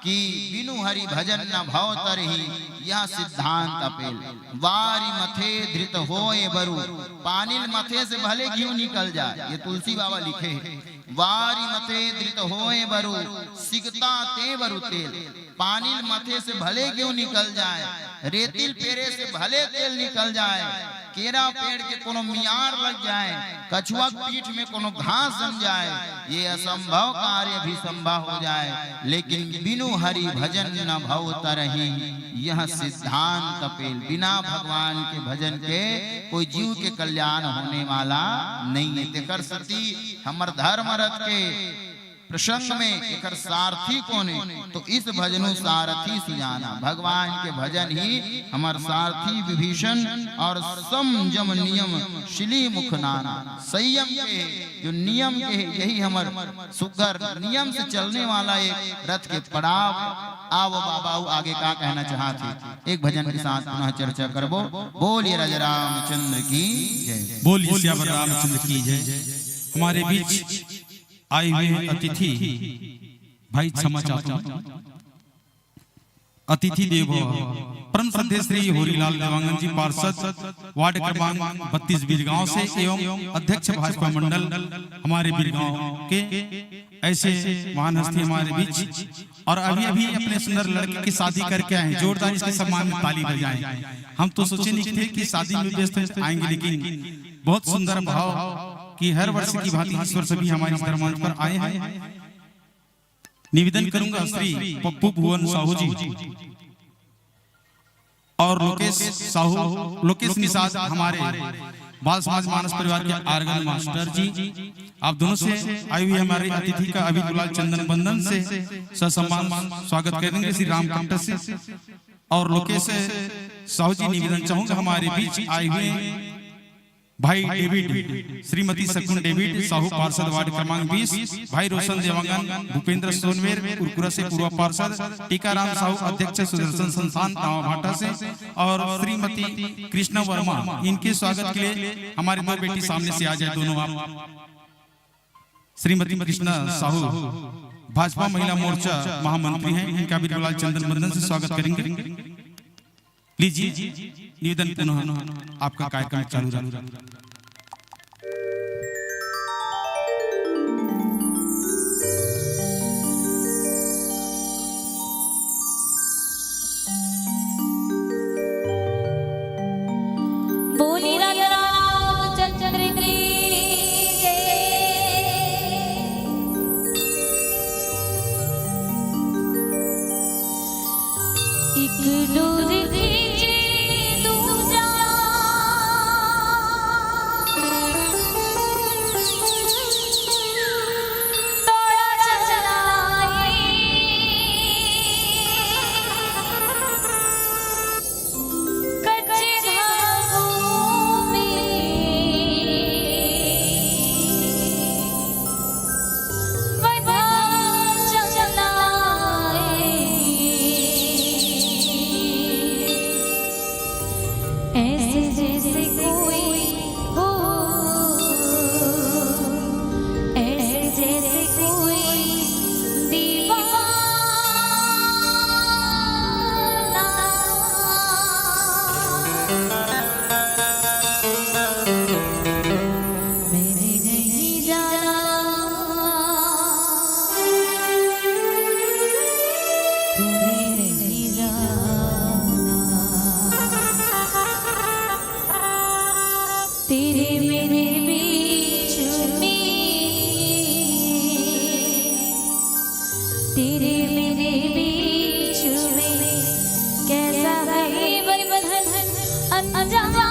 कि बिनु हरि भजन न भव तरही, यह सिद्धांत अपेल। वारि मथे धृत होय बरु, पानी ल मथे से भले घीव निकल जाए, ये तुलसी बाबा लिखे हे। वारि मथे धृत होय बरु, सिकता ते बरु तेल। पानी ल मथे से भले घीव निकल जाए, रेतिल पेरे से भले तेल निकल जाए, केरा पेड़ के कोनो मियार लग जाए, कछुआ के पीठ में कोनो घास जम जाए, ये असंभव कार्य भी संभव हो जाए, लेकिन बिनु हरि भजन न भव तरही, यह सिद्धांत अपेल। बिना भगवान के भजन के कोई जीव के कल्याण होने वाला नहीं हे। तेकर सेती हमर धर्म रथ के प्रसंग में एकर सारथी कोन हे? तो ईश भजनो सारथी सुजाना। भगवान के भजन ही हमर सारथी विभीषण और सम जम नियम शिली मुख नाना। संयम के हे, जो नियम के हे, यही हमर सुग्घर नियम से चलने वाला एक रथ के पड़ाव। आव बाबा, आगे का कहना चाहत हे, एक भजन के साथ पुनः चर्चा करबो। बोलिए राजा रामचंद्र की जय। बोलिए सियावर रामचंद्र की जय। हमारे बीच आए हुए अतिथि, भाई क्षमा चाहता हूँ, अतिथि देवो भव, परम श्रद्धेय श्री होरीलाल देवांगन जी, पार्षद, वार्ड क्रमांक बत्तीस बीरगांव से एवं अध्यक्ष भाजपा मंडल हमारे बीरगांव के, ऐसे महान हस्ती हमारे बीच। और अभी अभी अपने सुंदर लड़के की शादी करके आए हैं, जोरदार इसके सम्मान में ताली बजाएं। हम तो सोचे नहीं थे कि शादी में व्यस्त आएंगे, लेकिन बहुत सुंदर भाव कि हर वर्ष की भांति इस वर्ष भी हमारे इस धर्मांत पर आए हैं। निवेदन करूंगा श्री पप्पू भुवन साहू जी और लोकेश साहू, लोकेश निषाद, हमारे बाल समाज मानस परिवार के आर्गन मास्टर जी, आप दोनों से आए हुए हमारे अतिथि का अभी गुलाल चंदन बंदन से ससम्मान स्वागत करेंगे श्री राम कंठ से। और लोकेश साहू जी, निवेदन चाहूंगा हमारे बीच आए हुए भाई डेविड, श्रीमती शकुन डेविड साहू, पार्षद वार्ड क्रमांक बीस, भाई रोशन देवांगन, भूपेंद्र सोनवेर, कुरकुरा से पूर्व पार्षद, टीकाराम साहू, अध्यक्ष सुदर्शन संस्थान तावा भाटा से, और श्रीमती कृष्णा वर्मा, इनके स्वागत के लिए हमारे दो बेटी सामने से आ जाए दोनों आप। श्रीमती कृष्णा साहू भाजपा महिला मोर्चा महामंत्री हैं, इनका भी गुलाल चंदन बंदन से स्वागत करेंगे। लीजिए, निवेदन पुनः आपका कार्यक्रम चालू रहा। बोली राजा राम तेरे मेरे बीच में, तेरे मेरे बीच में कैसा है ये बंधन अनजाना।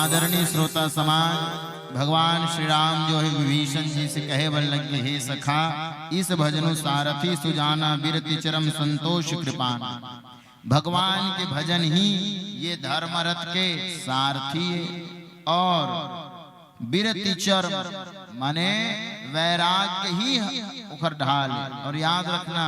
आदरणीय श्रोता समाज, भगवान श्री राम जो है विभीषण जी से कहे बर लगे, हे सखा, इस भजनु सारथी सुजाना बिरति चरम संतोष कृपान। भगवान के भजन ही ये धर्म रथ के सारथी है और बिरति चरम माने वैराग्य ही ओकर ढाल है। और याद रखना,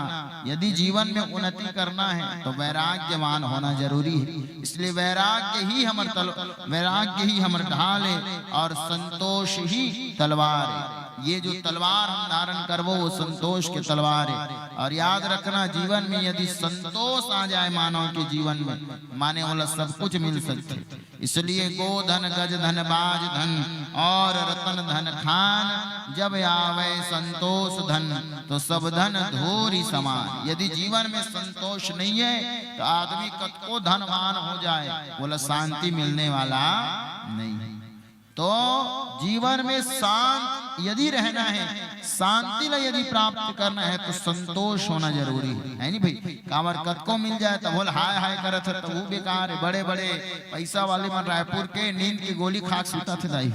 यदि जीवन में उन्नति करना है तो वैराग्यवान होना जरूरी है। इसलिए वैराग्य ही हमर तल-, वैराग्य ही हमर ढाल है और संतोष ही तलवार है। ये जो तलवार हम धारण करबो वो संतोष के तलवार है। और याद रखना, जीवन में यदि संतोष आ जाए मानव के जीवन में, माने ओला सब कुछ मिल सकथे। इसलिए गो धन गज धन बाज धन और रतन धन खान, जब आवे संतोष धन तो सब धन धोरी समान। यदि जीवन में संतोष नहीं है तो आदमी कतको धनवान हो जाए, ओला शांति मिलने वाला नहीं है। तो जीवन में शांत यदि रहना है, शांति ला यदि प्राप्त करना है तो संतोष होना जरूरी है, है नी भाई? काबर कतको मिल जाए तब बोल हाय हाय करत है, तो वो बेकार है। बड़े बड़े पैसा वाले मन रायपुर के नींद की गोली खा के सुतत हे दाई,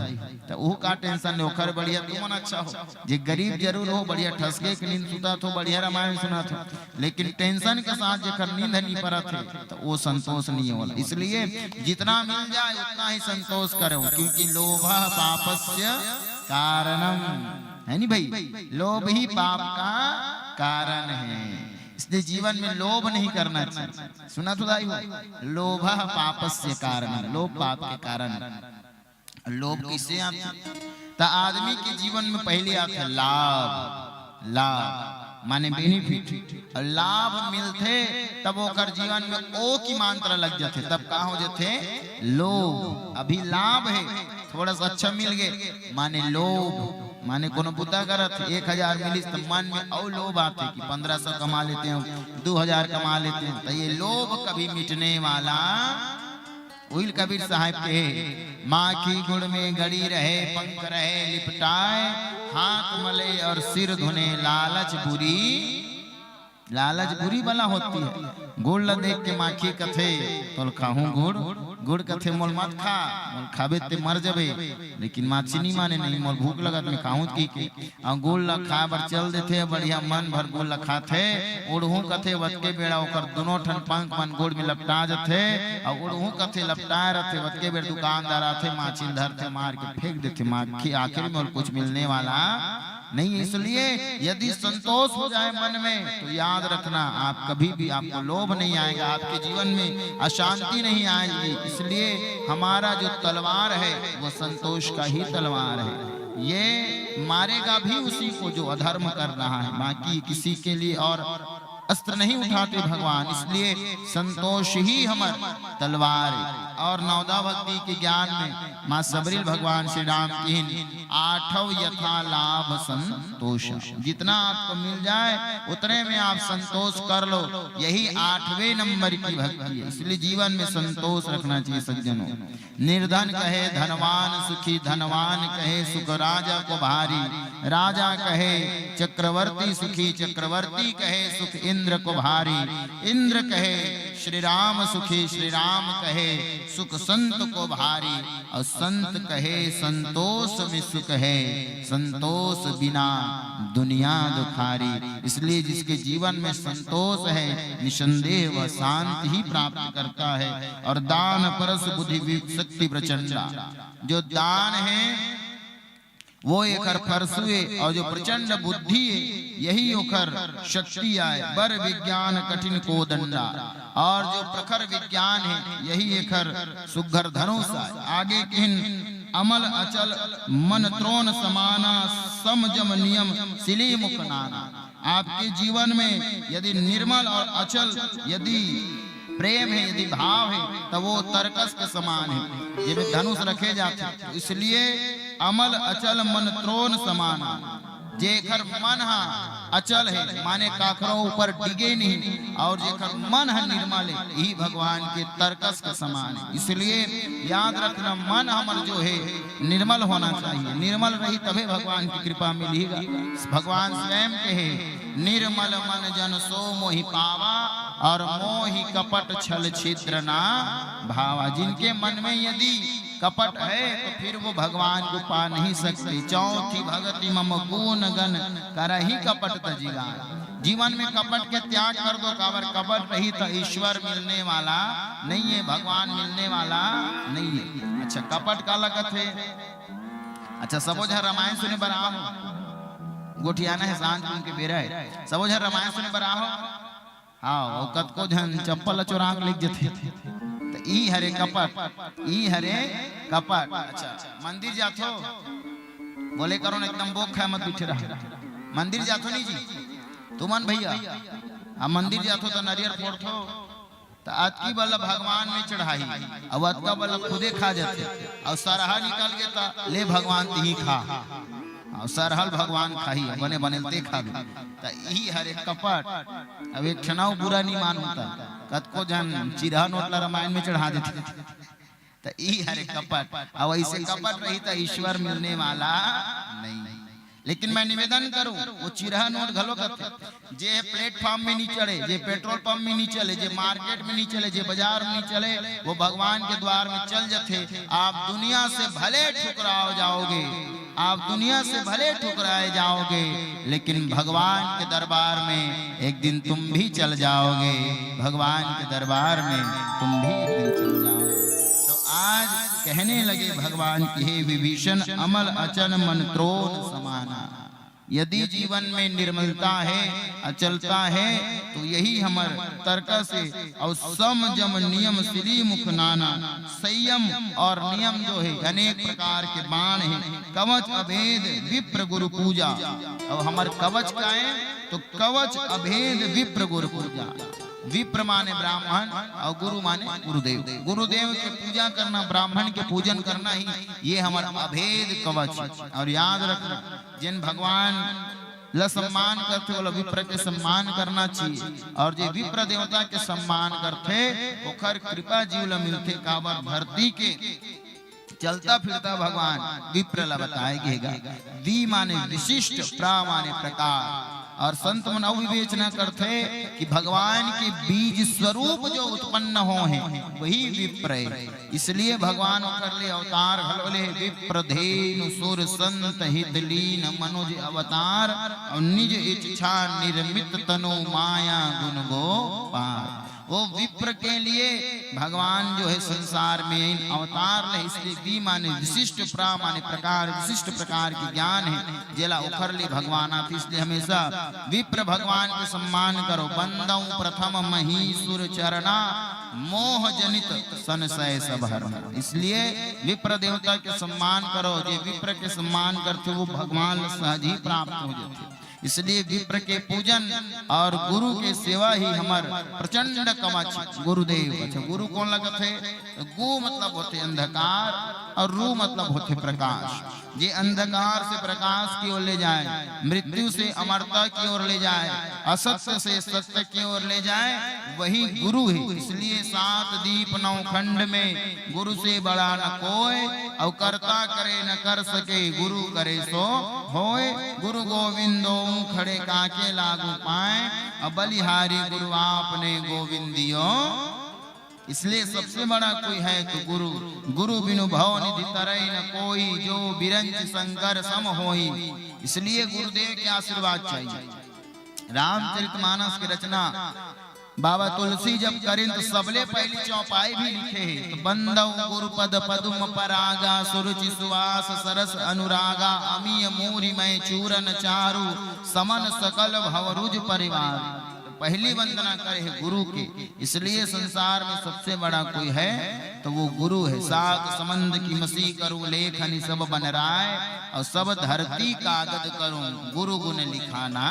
तो वो का टेंशन ले, ओकर बढ़िया तुमन अच्छा हो। जे गरीब जरूर हो, बढ़िया ठसके के नींद सुतत हो, बढ़िया रामायण सुनत हो, लेकिन टेंशन के साथ जेकर नींद नहीं परत है तो वो संतोष नहीं होला। इसलिए जितना मिल जाए उतना ही संतोष करो, क्योंकि लोभ पापस्य कारणम, है नी भाई? लोभ ही पाप का कारण है। इसलिए जीवन में लोभ नहीं करना चाहिए। सुना तो दाई हो, लोभ पापस्य कारणम, लोभ पाप के कारण। लोभ किसे आथे? त आदमी के जीवन में पहले आथे लाभ, लाभ माने बेनिफिट। और लाभ मिलथे तब ओकर जीवन में ओ की मात्रा लग जाथे, तब का हो जाथे? लोभ। अभी लाभ है, थोड़ा सा अच्छा मिल गए, माने लोभ, माने कोनो बुता करत एक हजार मिलिस त मन में अउ लोभ आथे कि पंद्रह सौ कमा लेते हैं, दो हजार कमा लेते हैं। तो ये लोभ कभी मिटने वाला। उहिल कबीर साहब के, माखी गुड़ में गड़ी रहे, पंख रहे लिपटाए, हाथ मले और सिर धुने, लालच बुरी, लालच बुरी बला होती है। गुड़ ला देख के माखी कथे, तोल खाहूं गुड़, गुड़ कथे मोल मत खा, मोल खाबे ते मर जबे। लेकिन माछी नी माने, नहीं मोल भूख लगत, मैं खाहूं की के। अउ गुड़ ला खाए बर चल देथे, बढ़िया मन भर गुड़ ला खाथे। उड़हू कथे वतके बेड़ा ओकर दुनों ठन पंख मन गुड़ में लपटा जथे। अउ उड़हू कथे लपटाए रथे, वतके बेड़ दुकानदार आथे, माछी ल धरथे, मार के फेंक देथे। माखी आखिर में और कुछ मिलने वाला नहीं। इसलिए यदि संतोष हो जाए मन में तो याद रखना, आप कभी भी, आपको लोभ नहीं आएगा, आपके जीवन में अशांति नहीं आएगी। इसलिए हमारा जो तलवार है वो संतोष का ही तलवार है। ये मारेगा भी उसी को जो अधर्म कर रहा है, बाकी किसी के लिए और अस्त्र नहीं उठाते भगवान। इसलिए संतोष ही हमर तलवार है। और नवदा भक्ति के ज्ञान में माँ सबरील भगवान श्री राम किहिन, आठव यथा लाभ संतोष। जितना आपको मिल जाए उतने में आप संतोष कर लो, यही आठवें नंबर की भक्ति है। इसलिए जीवन में संतोष रखना चाहिए सज्जनों। निर्धन कहे धनवान सुखी, धनवान कहे सुख राजा को भारी, राजा कहे चक्रवर्ती सुखी, चक्रवर्ती कहे सुख इंद्र को भारी, इंद्र कहे श्री राम सुखी, श्री राम कहे सुख संत को भारी, और संत कहे संतोष में सुख है, संतोष बिना दुनिया दुखारी। इसलिए जिसके जीवन में संतोष है, निसंदेह वह शांति ही प्राप्त करता है। और दान परस बुद्धि विपु शक्ति प्रचंडा, जो दान है वो एकर परसु ए, और जो प्रचंड बुद्धि है यही ओकर शक्ति आए। बर विज्ञान कठिन कोदंडा, और जो प्रखर विज्ञान है यही एकर सुघर धनुष आए। आगे किहिन, अमल अचल मन त्रोन समाना, सम जम नियम सिली मुख नाना। आपके जीवन में यदि निर्मल और अचल यदि प्रेम है, यदि भाव है, तो वो तरकस के समान है, जेमे धनुष रखे जाथे। तो इसलिए अमल अचल मन त्रोन समान, जेकर मन हा अचल है, माने काकरो ऊपर डिगे नहीं, और जेकर मन हा निर्मल है, यही भगवान के तरकस के समान है। इसलिए याद रखना, मन हमर जो है निर्मल होना चाहिए, निर्मल रही तभे भगवान की कृपा मिलेगा। भगवान स्वयं कहे, निर्मल मन जन सो मोहि पावा, और मोहि कपट छल छिद्र ना भावा। जिनके मन में यदि कपट है तो फिर वो भगवान को पा नहीं सकते। चौथी भगति मम गुण गन करही कपट तजिगान। जीवन में कपट के त्याग कर दो, काबर कपट रही तो ईश्वर मिलने वाला नहीं है, भगवान मिलने वाला नहीं है। अच्छा, कपट काला कथे? अच्छा, सबो झन रामायण सुने बर आहो, गोठियाना हे, सांझ कुन के बेरा हे, सबो झन रामायण सुने बर आहो। हाँ, अउ कतको झन चप्पल ला चोरा के लेग जथे। त ई हरे कपट, ई हरे कपट। अच्छा, मंदिर जाथो, बोले करो ना, एकदम बोक खाए मत बैठे रहा। मंदिर जाथो नहीं जी, तुमन भैया, अब मंदिर जाथो त नरियर फोड़थो, त अतकी बला भगवान में चढ़ाही, अउ अतका बला खुदे खा जाथे, अउ सरहा निकल गे त ले भगवान तिही खा, अउ सरहा ल भगवान खाही, बने बने ल ते खाबे। त इही हरे कपट। अब एक ठन अउ बुरा नहीं मानहू त, कतको झन चिरहा नोट ला रामायण में चढ़ा देथे। त इही हरे कपट। अब ऐसे कपट रही त ईश्वर मिलने वाला नहीं। लेकिन मैं निवेदन करूं, वो चिरहा नोट घलो कथे, जे प्लेटफॉर्म में नहीं चढ़े, जे पेट्रोल पंप में नहीं चले, जे मार्केट में नहीं चले, जे बाजार में नहीं चले, वो भगवान के द्वार में चल जथे। आप दुनिया से भले ठुकराव जाओगे, आप दुनिया से भले ठुकराए जाओगे, लेकिन भगवान के दरबार में एक दिन तुम भी चल जाओगे, भगवान के दरबार में तुम भी एक दिन चल जाओगे। तो आज कहने लगे भगवान कि हे विभीषण, अमल अचन मन त्रोन समाना। यदि जीवन में निर्मलता है, अचलता है, तो यही हमर तर्क से, और सम जम नियम सिली मुख नाना, संयम और नियम जो है, अनेक प्रकार के बाण है, कवच अभेद विप्र गुरु पूजा। अब हमर कवच का है, तो कवच अभेद विप्र गुरु पूजा। विप्र माने ब्राह्मण और गुरु माने गुरुदेव। गुरुदेव के पूजा करना, ब्राह्मण के पूजन करना ही ये हमर अभेद कवच है। और याद रखना, जिन भगवान ला सम्मान करथे, ओला विप्र के सम्मान करना चाहिए। और जे विप्र देवता के सम्मान करथे, ओखर कृपा जीव ला मिलथे। काबर? धरती के चलता फिरता भगवान विप्र ला बताए गे गा। वि माने विशिष्ट, प्र माने प्रकार। और संत मन अउ विवेचना करथे कि भगवान के बीज स्वरूप जो उत्पन्न हो है, वही विप्र है। इसलिए भगवान ओकर ले अवतार घलो ले, विप्र धेनु सुर संत हित लीन मनुज अवतार, और निज इच्छा निर्मित तनु माया गुण गो पार। वो विप्र के लिए भगवान जो है संसार में इन अवतार ले, इसलिए वि माने विशिष्ट, प्र माने प्रकार, विशिष्ट प्रकार के ज्ञान है, जेला ओखर ले भगवान आथे। इसलिए हमेशा विप्र भगवान के सम्मान करो। बंदौ प्रथम महीसुर चरना, मोह जनित संशय सब हरना। इसलिए विप्र देवता के सम्मान करो। जे विप्र के सम्मान करथे, वो भगवान ला सहज ही प्राप्त हो जाथे। इसलिए विप्र के पूजन और गुरु के सेवा ही हमर प्रचंड कवच गुरुदेव। अच्छा, गुरु कोन ला कथे? तो गु मतलब होथे अंधकार और रु मतलब होथे प्रकाश। जे अंधकार से प्रकाश की ओर ले जाए, मृत्यु से अमरता की ओर ले जाए, असत्य से सत्य की ओर ले जाए, वही गुरु है। इसलिए सात दीप नौ खंड में गुरु से बड़ा न कोय, अउ करता करे न कर सके, गुरु करे सो होय। गुरु गोविंद ओम खड़े काके लागू पाए, अउ बलिहारी गुरु आपने गोविंदियो। इसलिए सबसे बड़ा कोई है तो गुरु। गुरु बिनु भव निधि तरई न कोई, जो बिरंच शंकर सम होई। इसलिए गुरुदेव के आशीर्वाद चाहिए। रामचरितमानस के रचना बाबा तुलसी जब करिन तो सबले पहली चौपाई भी लिखे हे, तो बंदौ गुरुपद पदुम परागा, सुरुचि सुवास सरस अनुरागा, अमिय मूरि मय चूरन चारु, समन सकल भव रुज परिवार। तो पहली वंदना करे हे गुरु के। इसलिए संसार में सबसे बड़ा कोई है तो वो गुरु है। साख समंद की मसी करूं लेखनि सब बन राय, और सब धरती कागद करूं गुरु गुण लिखा ना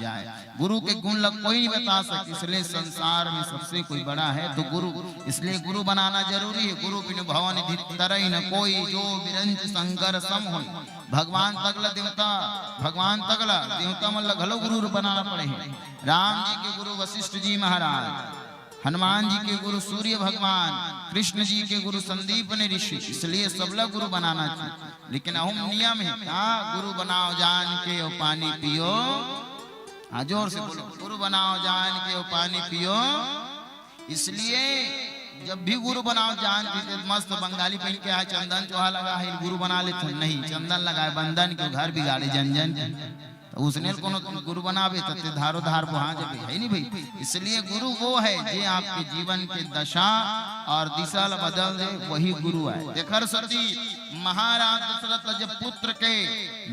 जाए। गुरु के गुण ला कोई नहीं बता सके, इसलिए संसार में सबसे कोई बड़ा है तो गुरु। इसलिए गुरु बनाना जरूरी है। गुरु बिनु भव निधि तरई न कोई, जो बिरंच शंकर सम होई। भगवान तक ला देवता, भगवान तक ला देवता मन ला घलो गुरु बनाना पड़े है। राम जी के गुरु वशिष्ठ जी महाराज, हनुमान जी के गुरु सूर्य भगवान, कृष्ण जी के गुरु संदीपनि ऋषि। इसलिए सबला गुरु बनाना चाहिए। लेकिन अहू म नियम है, का गुरु बनाओ जान के अउ पानी पियो। हाँ, जोर से बोलो, गुरु बनाओ जान के अउ पानी पियो। इसलिए जब भी गुरु बनाओ जान, जैसे मस्त बंगाली पहिन के आए, चंदन चोहा लगा है, गुरु बना लेते हैं। नहीं, चंदन लगाए बंदन के, घर बिगाड़े जन जन के। तो उसने कोनो गुरु बनावे तो ते धारो धार बोहा जबे, है नहीं भाई? इसलिए गुरु वो है जे आपके जीवन के दशा और दिशा ला बदल दे, वही गुरु है। देखर सती महाराज दशरथ ला जब पुत्र के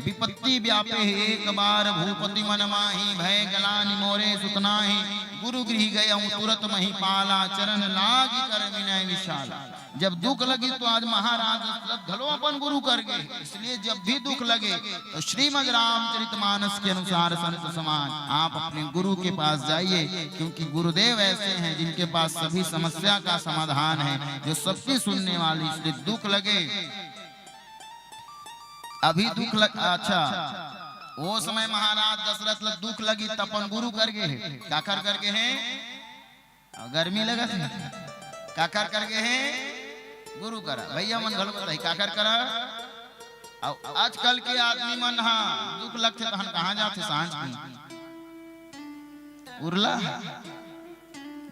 विपत्ति व्यापे, एक बार भूपति मन माही, भय गलानि मोरे सुत नाहीं। गुरु गृह गयउँ तुरत मही पाला, चरण लागि कर विनय विशाला। जब दुख लगी तो आज महाराज दशरथ घलो अपन गुरु कर गए। इसलिए जब भी दुख लगे तो श्रीमद् रामचरित मानस के अनुसार संत समाज आप अपने गुरु के पास जाइए, क्योंकि गुरुदेव ऐसे हैं जिनके पास सभी समस्या का समाधान है, जो सबकी सुनने वाले। इसलिए दुख लगे, अभी दुख लग, अच्छा, वो समय महाराज दशरथ ला दुख लगी त अपन गुरु कर गए हे। काकर कर गए हे? अउ गर्मी लगत हे, काकर कर गए हे? गुरु करा। भैया मन घलो बताही, काकर करा? अउ आजकल के आदमी मन हा दुख लगथे तहन कहाँ जाथे सांझ के? उरला,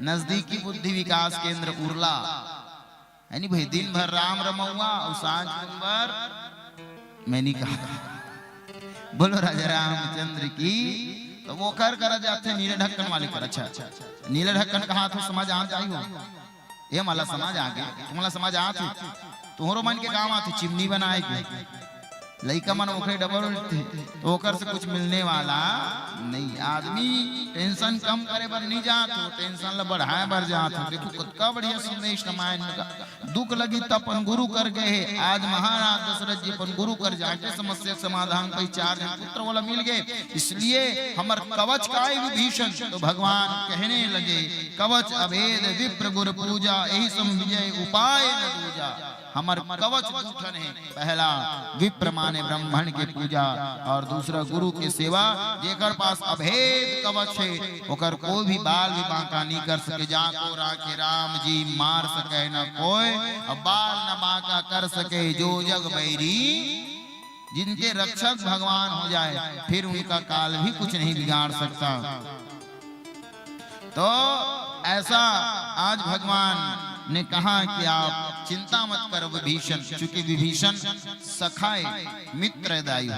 नजदीकी बुद्धि विकास केंद्र उरला। है नी भाई, दिन भर राम रमउआ अउ सांझ कुन बर मैं नहीं कहा। बोलो राजा रामचंद्र की। तो वो कर करा जाथे नीले ढक्कन वाले कर। अच्छा, नीले ढक्कन कहा तो समझ आ जाई हो, ये मला समझ आ गया, तुम्हाला समझ आथे, तुम्हारो मन के काम आथे, चिमनी बनाए के। लइका मन ओखरे डबल उठथे, तो ओकर से कुछ मिलने वाला नहीं। आदमी टेंशन कम करे बर नहीं जात हो, टेंशन ला बढ़ाए बर जात हो। देखो, कतका बढ़िया संदेश रामायण में का। दुख लगी त अपन गुरु कर गए हे। आज महाराज दशरथ जी अपन गुरु कर जाके समस्या समाधान, कोई चार झन पुत्र वाला मिल गए। इसलिए हमर कवच काय विभीषण, तो भगवान कहने लगे, कवच अभेद विप्र गुर पूजा, एहि सम विजय उपाय न दूजा। हमर कवच दू ठन हे, पहला विप्र माने ब्राह्मण के पूजा और दूसरा गुरु के सेवा। जेकर पास अभेद कवच हे, ओकर कोई भी बाल भी बांका नहीं कर सके। जाको राखे राम जी मार सके न कोय, और बाल न बांका कर सके जो जग बैरी। जिनके रक्षक भगवान हो जाए, फिर उनका काल भी कुछ नहीं बिगाड़ सकता। तो ऐसा आज भगवान ने कहा कि आप चिंता मत करो विभीषण, चूंकि विभीषण सखाय मित्र दायु,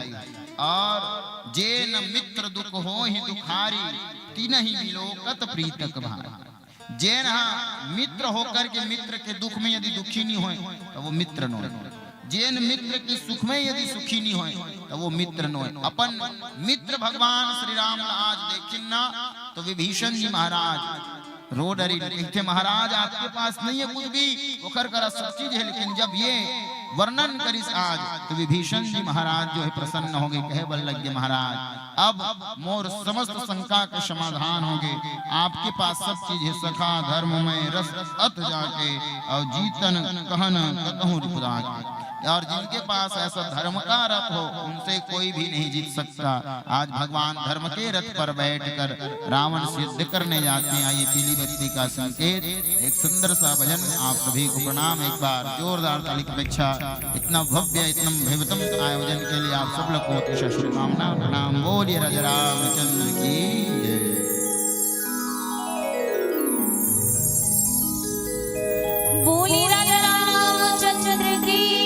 और जेन मित्र दुख होहि दुखारी, तिनहि बिलोकत प्रीतक भारी। जेन हा मित्र होकर के मित्र के दुख में यदि दुखी नहीं होए, तो वो मित्र नोए। जेन मित्र के सुख में यदि सुखी नहीं होए, तो वो मित्र नोए। अपन मित्र भगवान श्री राम ला आज देखिन ना, तो विभीषण जी महाराज रो डरिन, कहते, महाराज, आपके पास नहीं है कुछ भी, ओकर करा सब चीज है, लेकिन जब ये वर्णन करिस आज, तो विभीषण जी महाराज जो है प्रसन्न हो गए, कहे बर लग गए, महाराज, अब मोर समस्त शंका के समाधान हो गए। आपके पास सब चीज है, सखा धर्म में रस अत जाके, और जीतन कहन कतहु रिपु जाके। और जिनके पास ऐसा धर्म का रथ हो, उनसे कोई भी नहीं जीत सकता। आज भगवान धर्म के रथ पर बैठकर रावण से युद्ध करने जाते हैं। आइए, पीली बत्ती का संकेत, एक सुंदर सा भजन। आप सभी को प्रणाम। एक बार जोरदार ताली की अपेक्षा। इतना भव्य, इतना भव्यतम आयोजन के लिए आप सब लोग को अतिशय शुभकामना, प्रणाम। बोलिए राजा रामचंद्र की जय। बोलिए राजा रामचंद्र की जय।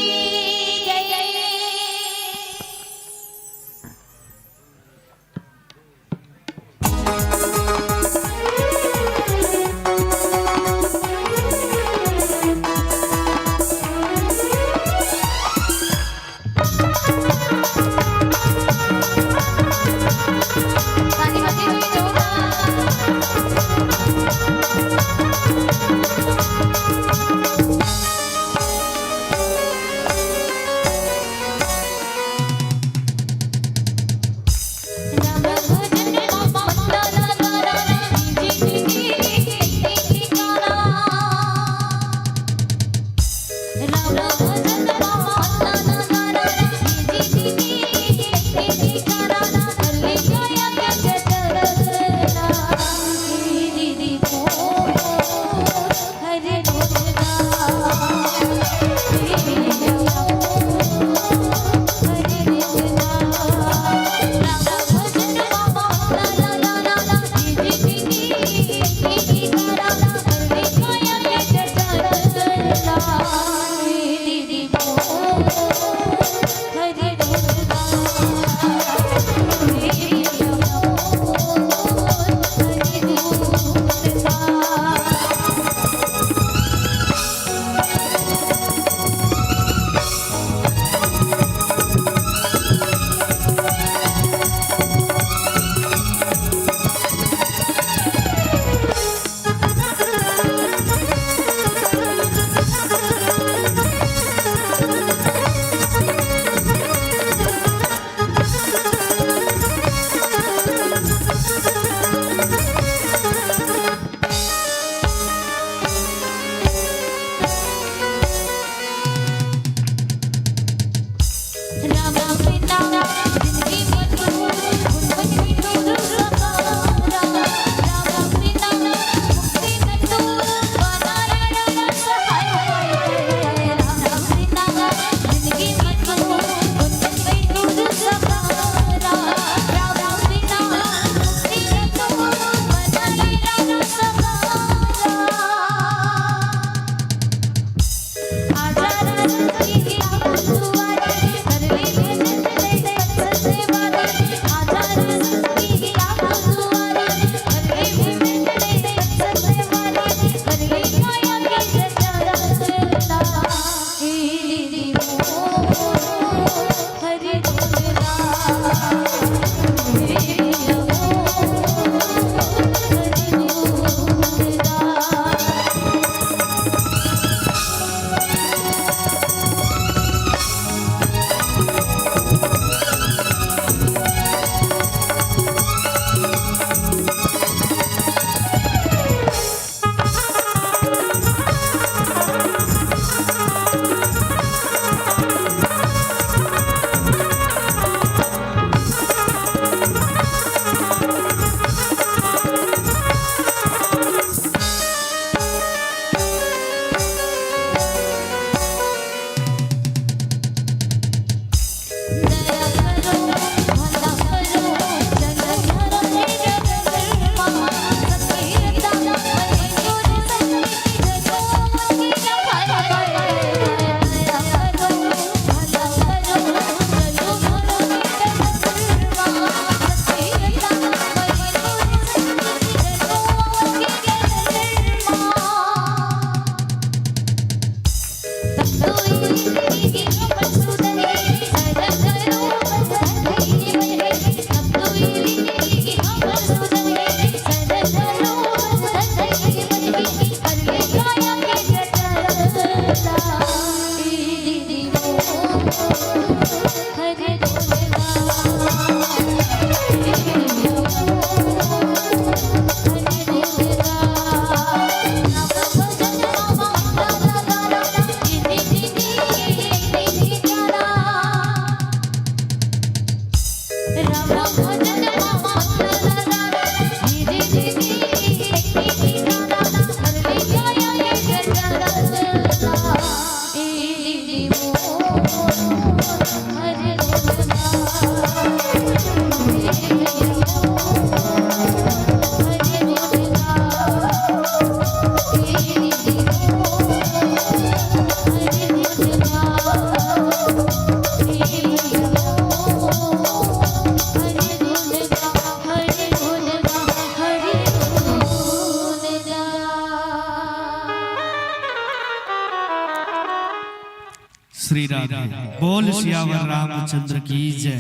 श्री राधे। बोल सियावर रामचंद्र की जय।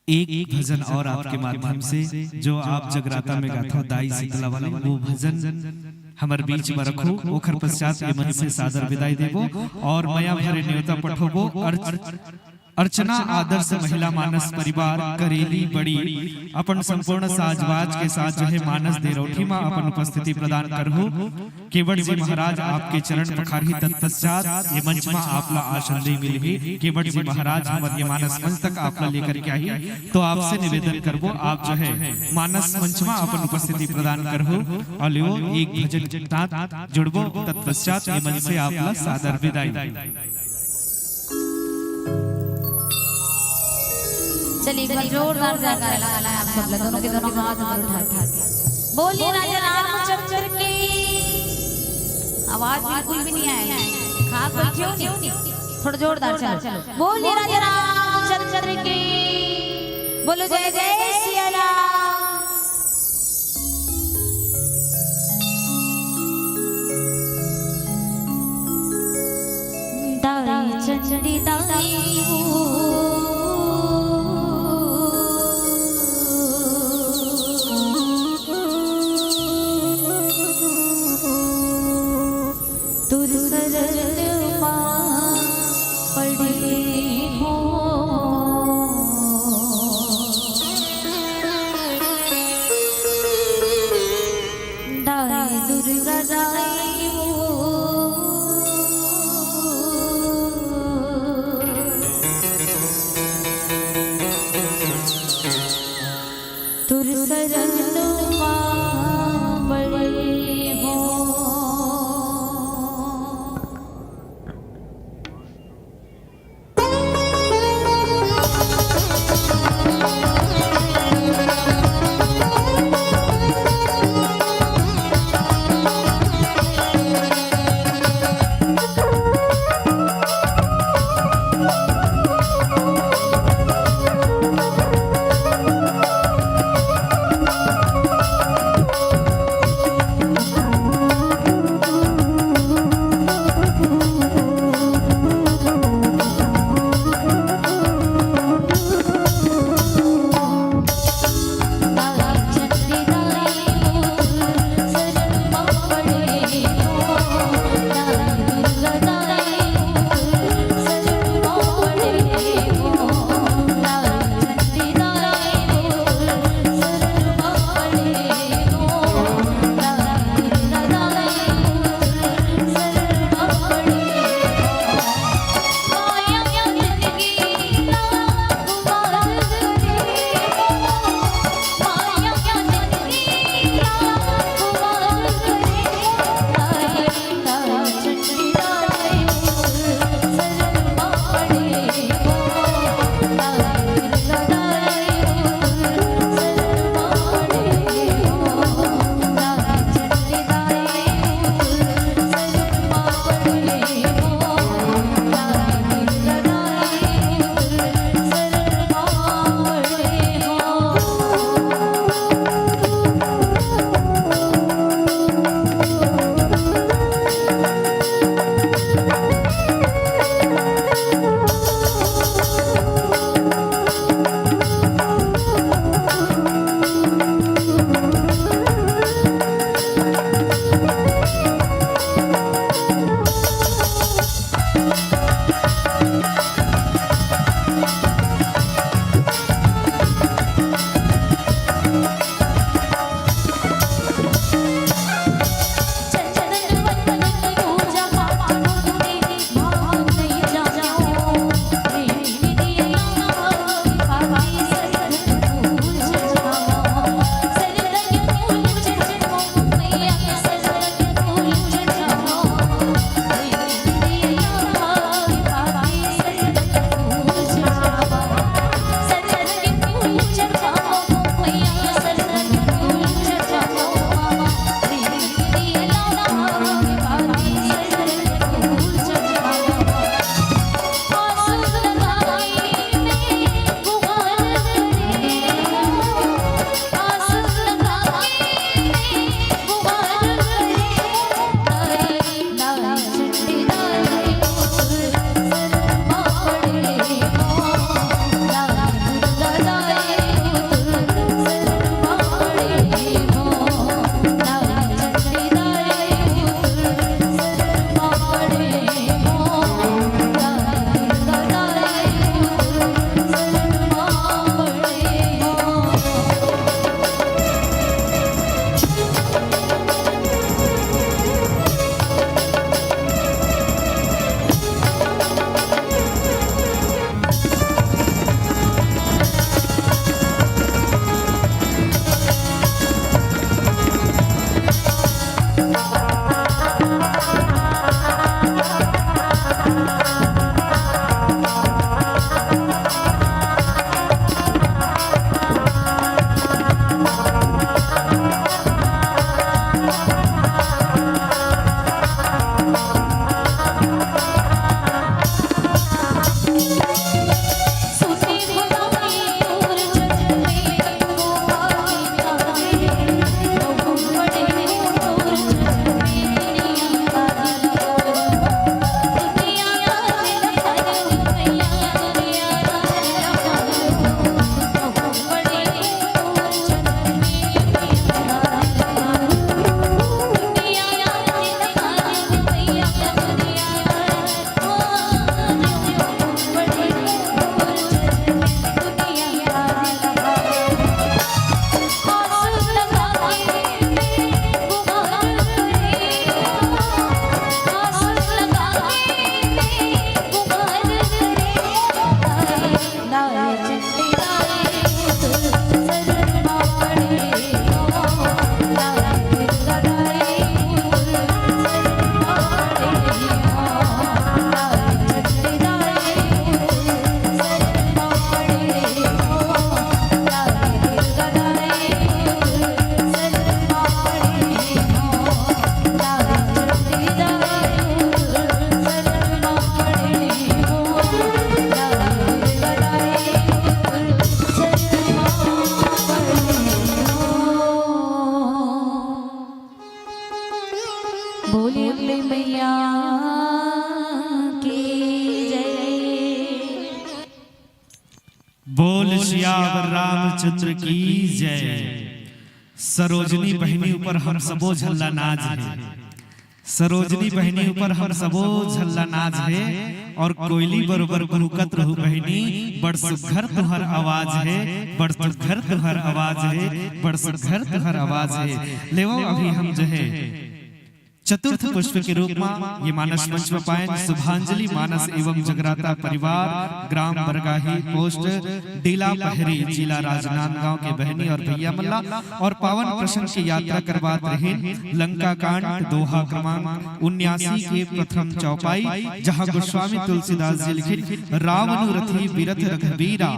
एक भजन और आपके माध्यम से, जो आप जगराता में गाथो दाई शीतला वाले, वो भजन हमर बीच में रखो, ओखर पश्चात ये मंच से सादर विदाई देबो और मया भरे न्योता पठोबो। अर्च-, अर्चना आदर्श महिला मानस परिवार करेली बड़ी अपन संपूर्ण साजबाज के साथ जो है मानस देरौठी में अपन उपस्थिति प्रदान करहु। केवट जी महाराज आपके चरण पखारही। तत्पश्चात ये मंच में आपला आसन दे मिलही। केवट जी महाराज हमर ये मानस मंच तक आपला लेकर के आही, तो आपसे निवेदन करबो, आप जो है मानस मंच में अपन उपस्थिति प्रदान करहु और लियो एक भजन के साथ जुड़बो। तत्पश्चात ये मंच से आपला सादर विदाई। चलिए, एक बार जोरदार जयकारा लगाना है आप सब लोग, दोनों के दोनों हाथ ऊपर उठा के। बोलिए राजा रामचंद्र की। आवाज बिल्कुल भी नहीं आया, खा बैठे हो नहीं? थोड़ा जोरदार, चलो। बोलिए राजा रामचंद्र की। बोलो जय जय सिया राम। दाई चंडी दाई वो, तुर सरन मा पड़े हो। की जय। बोल सियावर रामचंद्र की जय। सरोजनी बहिनी ऊपर हम सबो झल्ला नाज हे। सरोजनी बहिनी ऊपर हम सबो झल्ला नाज हे। और कोयली बरोबर कुहकत रहू बहिनी, बड़ सुघर तुहर आवाज हे, बड़ सुघर तुहर आवाज हे, बड़ सुघर तुहर आवाज हे। लेवो अभी हम जो है चतुर्थ पुष्प के रूप में ये मानस मंच में पाएन शुभांजलि मानस एवं जगराता परिवार, ग्राम बरगाही, पोस्ट डीला पहरी, जिला राजनांदगांव के बहनी और भैया मल्ला और पावन प्रसंग की यात्रा करवात रहे लंका कांड दोहा क्रमांक उन्यासी के प्रथम चौपाई, जहां गोस्वामी तुलसीदास जी लिखिन, "रावनु रथी बिरथ रघुबीरा,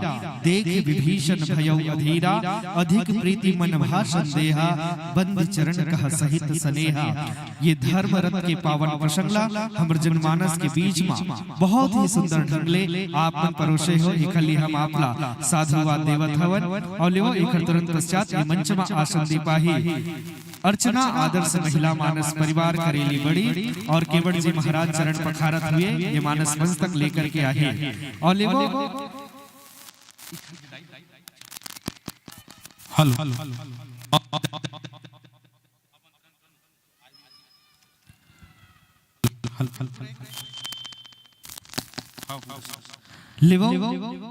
देख विभीषण भयउ अधीरा, अधिक प्रीति मन भा संदेहा, बंद चरण कह सहित सनेहा।" ये धर्म रथ के पावन प्रसंग ला हमर जनमानस के बीच मा बहुत ही सुंदर ढंग ले आप मन परोसे हो, एखर लिए हम आप ला साधुवाद देवत हवन। और लेवो एखर तुरंत पश्चात ये मंच मा आसन दे पाही अर्चना आदर्श महिला मानस परिवार करेली बड़ी और केवट जी महाराज चरण पखारत हुए ये मानस मंच तक लेकर के आहे। और लेवो हेलो। लेवो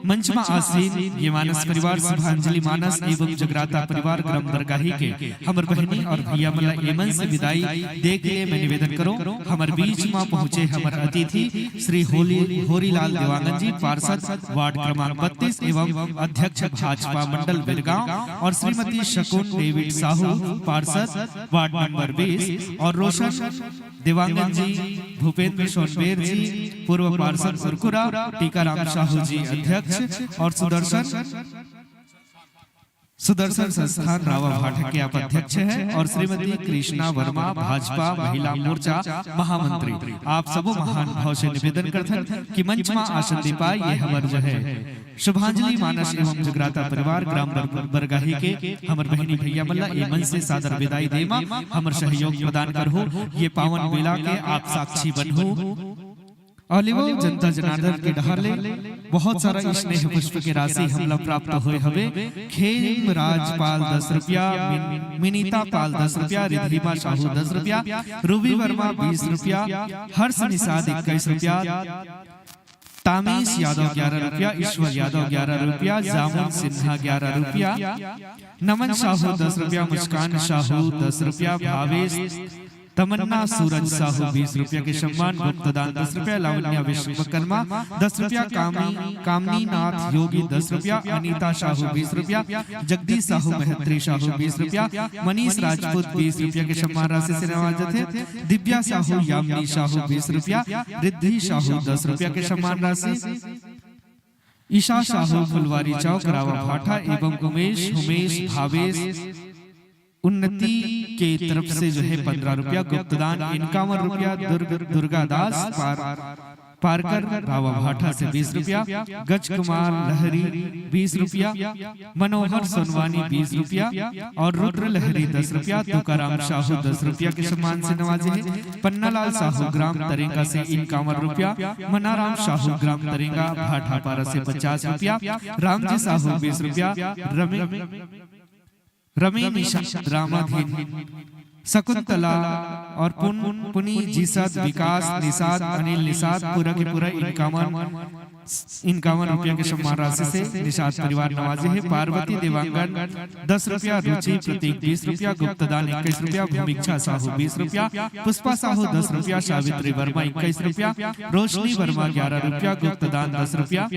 मंच मा आसीन ये मानस परिवार शुभांजलि मानस एवं जगराता परिवार ग्राम बरगाही के हमर बहिनी और भैया मन ला एमन से विदाई दे के मैं निवेदन करो, हमर बीच मा पहुँचे हमर अतिथि श्री होली, होरीलाल देवांगन जी, पार्षद वार्ड क्रमांक बत्तीस एवं अध्यक्ष भाजपा मंडल बिरगांव, और श्रीमती शकुन डेविड साहू, पार्षद वार्ड नंबर बीस, और रोशन देवांगन जी, भूपेंद्र सोनबेर जी, पूर्व पार्षद कुरकुरा, टीकाराम साहू जी अध्यक्ष, और सुदर्शन सुदर्शन संस्थान रावा भाटा के आप अध्यक्ष हैं और श्रीमती कृष्णा वर्मा भाजपा महिला मोर्चा महामंत्री। आप सबो महानुभाव से निवेदन करथन कि मंच मा आसन दे पाए ये हमर जो है शुभांजलि मानस एवं जगराता परिवार ग्राम बर-, बरगाही के हमर बहिनी भैया मन ला ए मंच से सादर विदाई दे मा हमर सहयोग प्रदान करहो। ये पावन बेला के आप साक्षी बनहो। और लेवो जनता जनार्दन के डहार ले बहुत सारा स्नेह पुष्प के राशि हमला प्राप्त होए हवे। खेम राजपाल दस रुपया, मिन-, मिनीता पाल दस रुपया, रिधिमा साहू दस रुपया, रूबी वर्मा बीस रुपया, हर्ष निषाद इक्कीस रुपया, तामेश यादव ग्यारह रुपया, ईश्वर यादव ग्यारह रुपया, जामुन सिन्हा ग्यारह रुपया, नमन साहू दस रुपया, मुस्कान साहू दस रुपया, भावेश तमन्ना सूरज साहू बीस रुपया के सम्मान, गुप्तदान दस रुपया, लावण्या विश्वकर्मा दस रुपया, कामी-, कामनीनाथ योगी दस रुपया, अनीता साहू बीस रुपया, जगदीश साहू, महत्री साहू बीस रुपया, मनीष राजपूत बीस रुपया के सम्मान राशि से नवाजत हे, दिव्या साहू, यामिनी साहू बीस रुपया, रिद्धि साहू दस रुपया के सम्मान राशि, ईशा साहू फुलवारी चौक रावा भाटा एवं उमेश, उमेश, भावेश, उन्नति के तरफ से जो है पन्द्रह रुपया, गुप्तदान इक्यावन रुपया, दुर्ग, दुर्गा दास पार, पारकर रावा भाटा से बीस रुपया, गज कुमार लहरी बीस रुपया, मनोहर सोनवानी बीस रुपया और रुद्र लहरी दस रुपया, तुकाराम साहू दस रुपया के सम्मान से नवाजे हैं, पन्नालाल साहू ग्राम तरेंगा से इक्यावन रुपया, मनाराम साहू ग्राम तरेंगा भाटापारा से पचास रुपया, रामजी साहू बीस रुपया, रमे रमी निषाद रामाधीन, शकुंतला और पुन-, पुनी जीसद, विकास निषाद, अनिल निषाद, पूरा के पूरा इक्यावन, इक्यावन रुपया के सम्मान राशि से निषाद परिवार नवाजे है। पार्वती देवांगन दस रुपया, रुचि प्रतीक बीस रुपया, गुप्तदान इक्कीस रुपया, भूमिक्षा साहू बीस रुपया, पुष्पा साहू दस रुपया, सावित्री वर्मा इक्कीस रुपया, रोशनी वर्मा ग्यारह रुपया, गुप्तदान दस रुपया,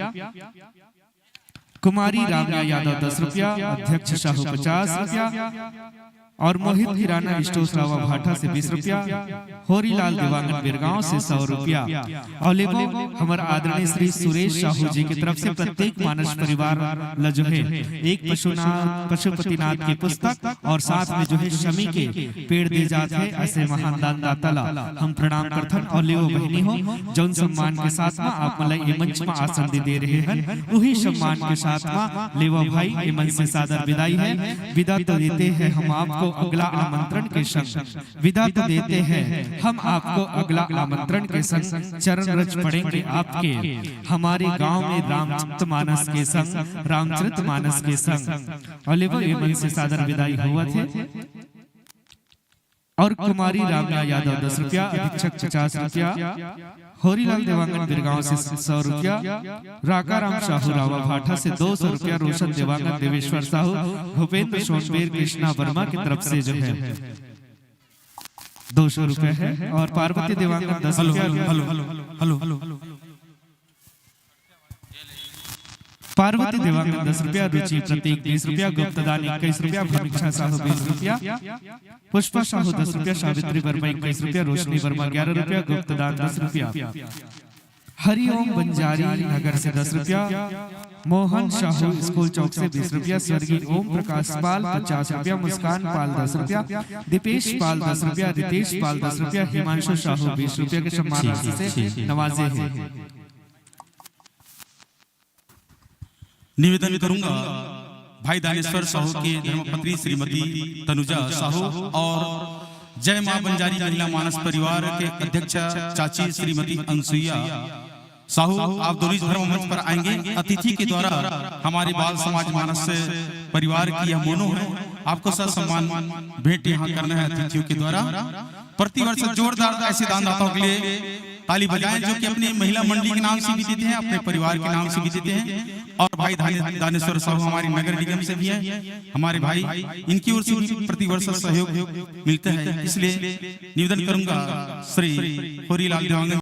कुमारी रामया यादव दस रुपया, अध्यक्ष साहू पचास रुपया और मोहित किराना स्टोर्स रावा भाटा से बीस रुपया, होरीलाल देवांगन बिरगांव से सौ रुपया। और लेबो हमर आदरणीय श्री सुरेश साहू जी की तरफ से प्रत्येक मानस परिवार ल जो है एक पशुनाथ, पशुपतिनाथ की पुस्तक और साथ में जो है शमी के पेड़ दे जात है, ऐसे महान दानदाता ला हम प्रणाम करथन। और लेवो बहिनी हो, जौन सम्मान के साथ में आप मन ला ये मंच में आसन दे, दे रहे हन, उही सम्मान के साथ आत्मा। लेवा भाई, ये मन से सादर विदाई है। विदा तो देते हैं हम आपको अगला आमंत्रण के संग। विदा तो देते हैं हम आपको अगला आमंत्रण के संग। चरण रज पड़ेंगे आपके हमारे गांव में रामचरित मानस के संग, रामचरित मानस के संग। और लेवा, ये मन से सादर विदाई हुआ थे। और कुमारी रामया यादव दस रुपया, अधीक्षक पचास रुपया, होरीलाल देवांगन बिरगांव से सौ रुपया, राकाराम साहू रावा भाटा से दो सौ रुपया, रोशन देवांगन, देवेश्वर साहू, भूपेंद्र सोनबेर, कृष्णा वर्मा की तरफ से जो है दो सौ रुपया है। और पार्वती देवांगन दस हेलो, रुपया, hello, hello, hello, hello. Parvati Dewangan दस रुपया, रुचि प्रतीक बीस रुपया, गुप्तदान इक्कीस रुपया, भूमिक्षा साहू बीस रुपया, पुष्पा साहू दस रुपया, सावित्री वर्मा इक्कीस रुपया, रोशनी वर्मा ग्यारह रुपया, गुप्तदान दस रुपया। हरिओम बंजारी नगर से दस रुपया, मोहन साहू स्कूल चौक से बीस रुपया, स्वर्गीय ओम प्रकाश पाल पचास रुपया, मुस्कान पाल दस रुपया, दीपेश पाल दस रुपया, रितेश पाल दस रुपया, हिमांशु साहू बीस रुपया के सम्मान राशि से नवाजे हैं। निवेदन करूंगा भाई दानेश्वर साहू के धर्मपत्नी श्रीमती तनुजा साहू और जय मां बंजारी महिला मानस परिवार के अध्यक्ष चाची श्रीमती अनसुईया साहू, आप दोनों इस धर्म मंच पर आएंगे। अतिथि के द्वारा हमारे बाल समाज मानस परिवार की यह मोनो है, आपको ससम्मान भेंट यहाँ करना है अतिथियों के द्वारा। प्रतिवर्ष जोरदार ऐसे दानदाताओं के लिए ताली बजाएं, जो कि अपनी महिला मंडली के नाम से भी देते हैं, अपने परिवार के नाम से भी देते हैं। और भाई दाने-, दानेश्वर साहू हमारे नगर निगम से भी हैं, हमारे भाई, इनकी ओर से भी प्रतिवर्ष सहयोग मिलता है। इसलिए निवेदन करूंगा श्री होरीलाल देवांगन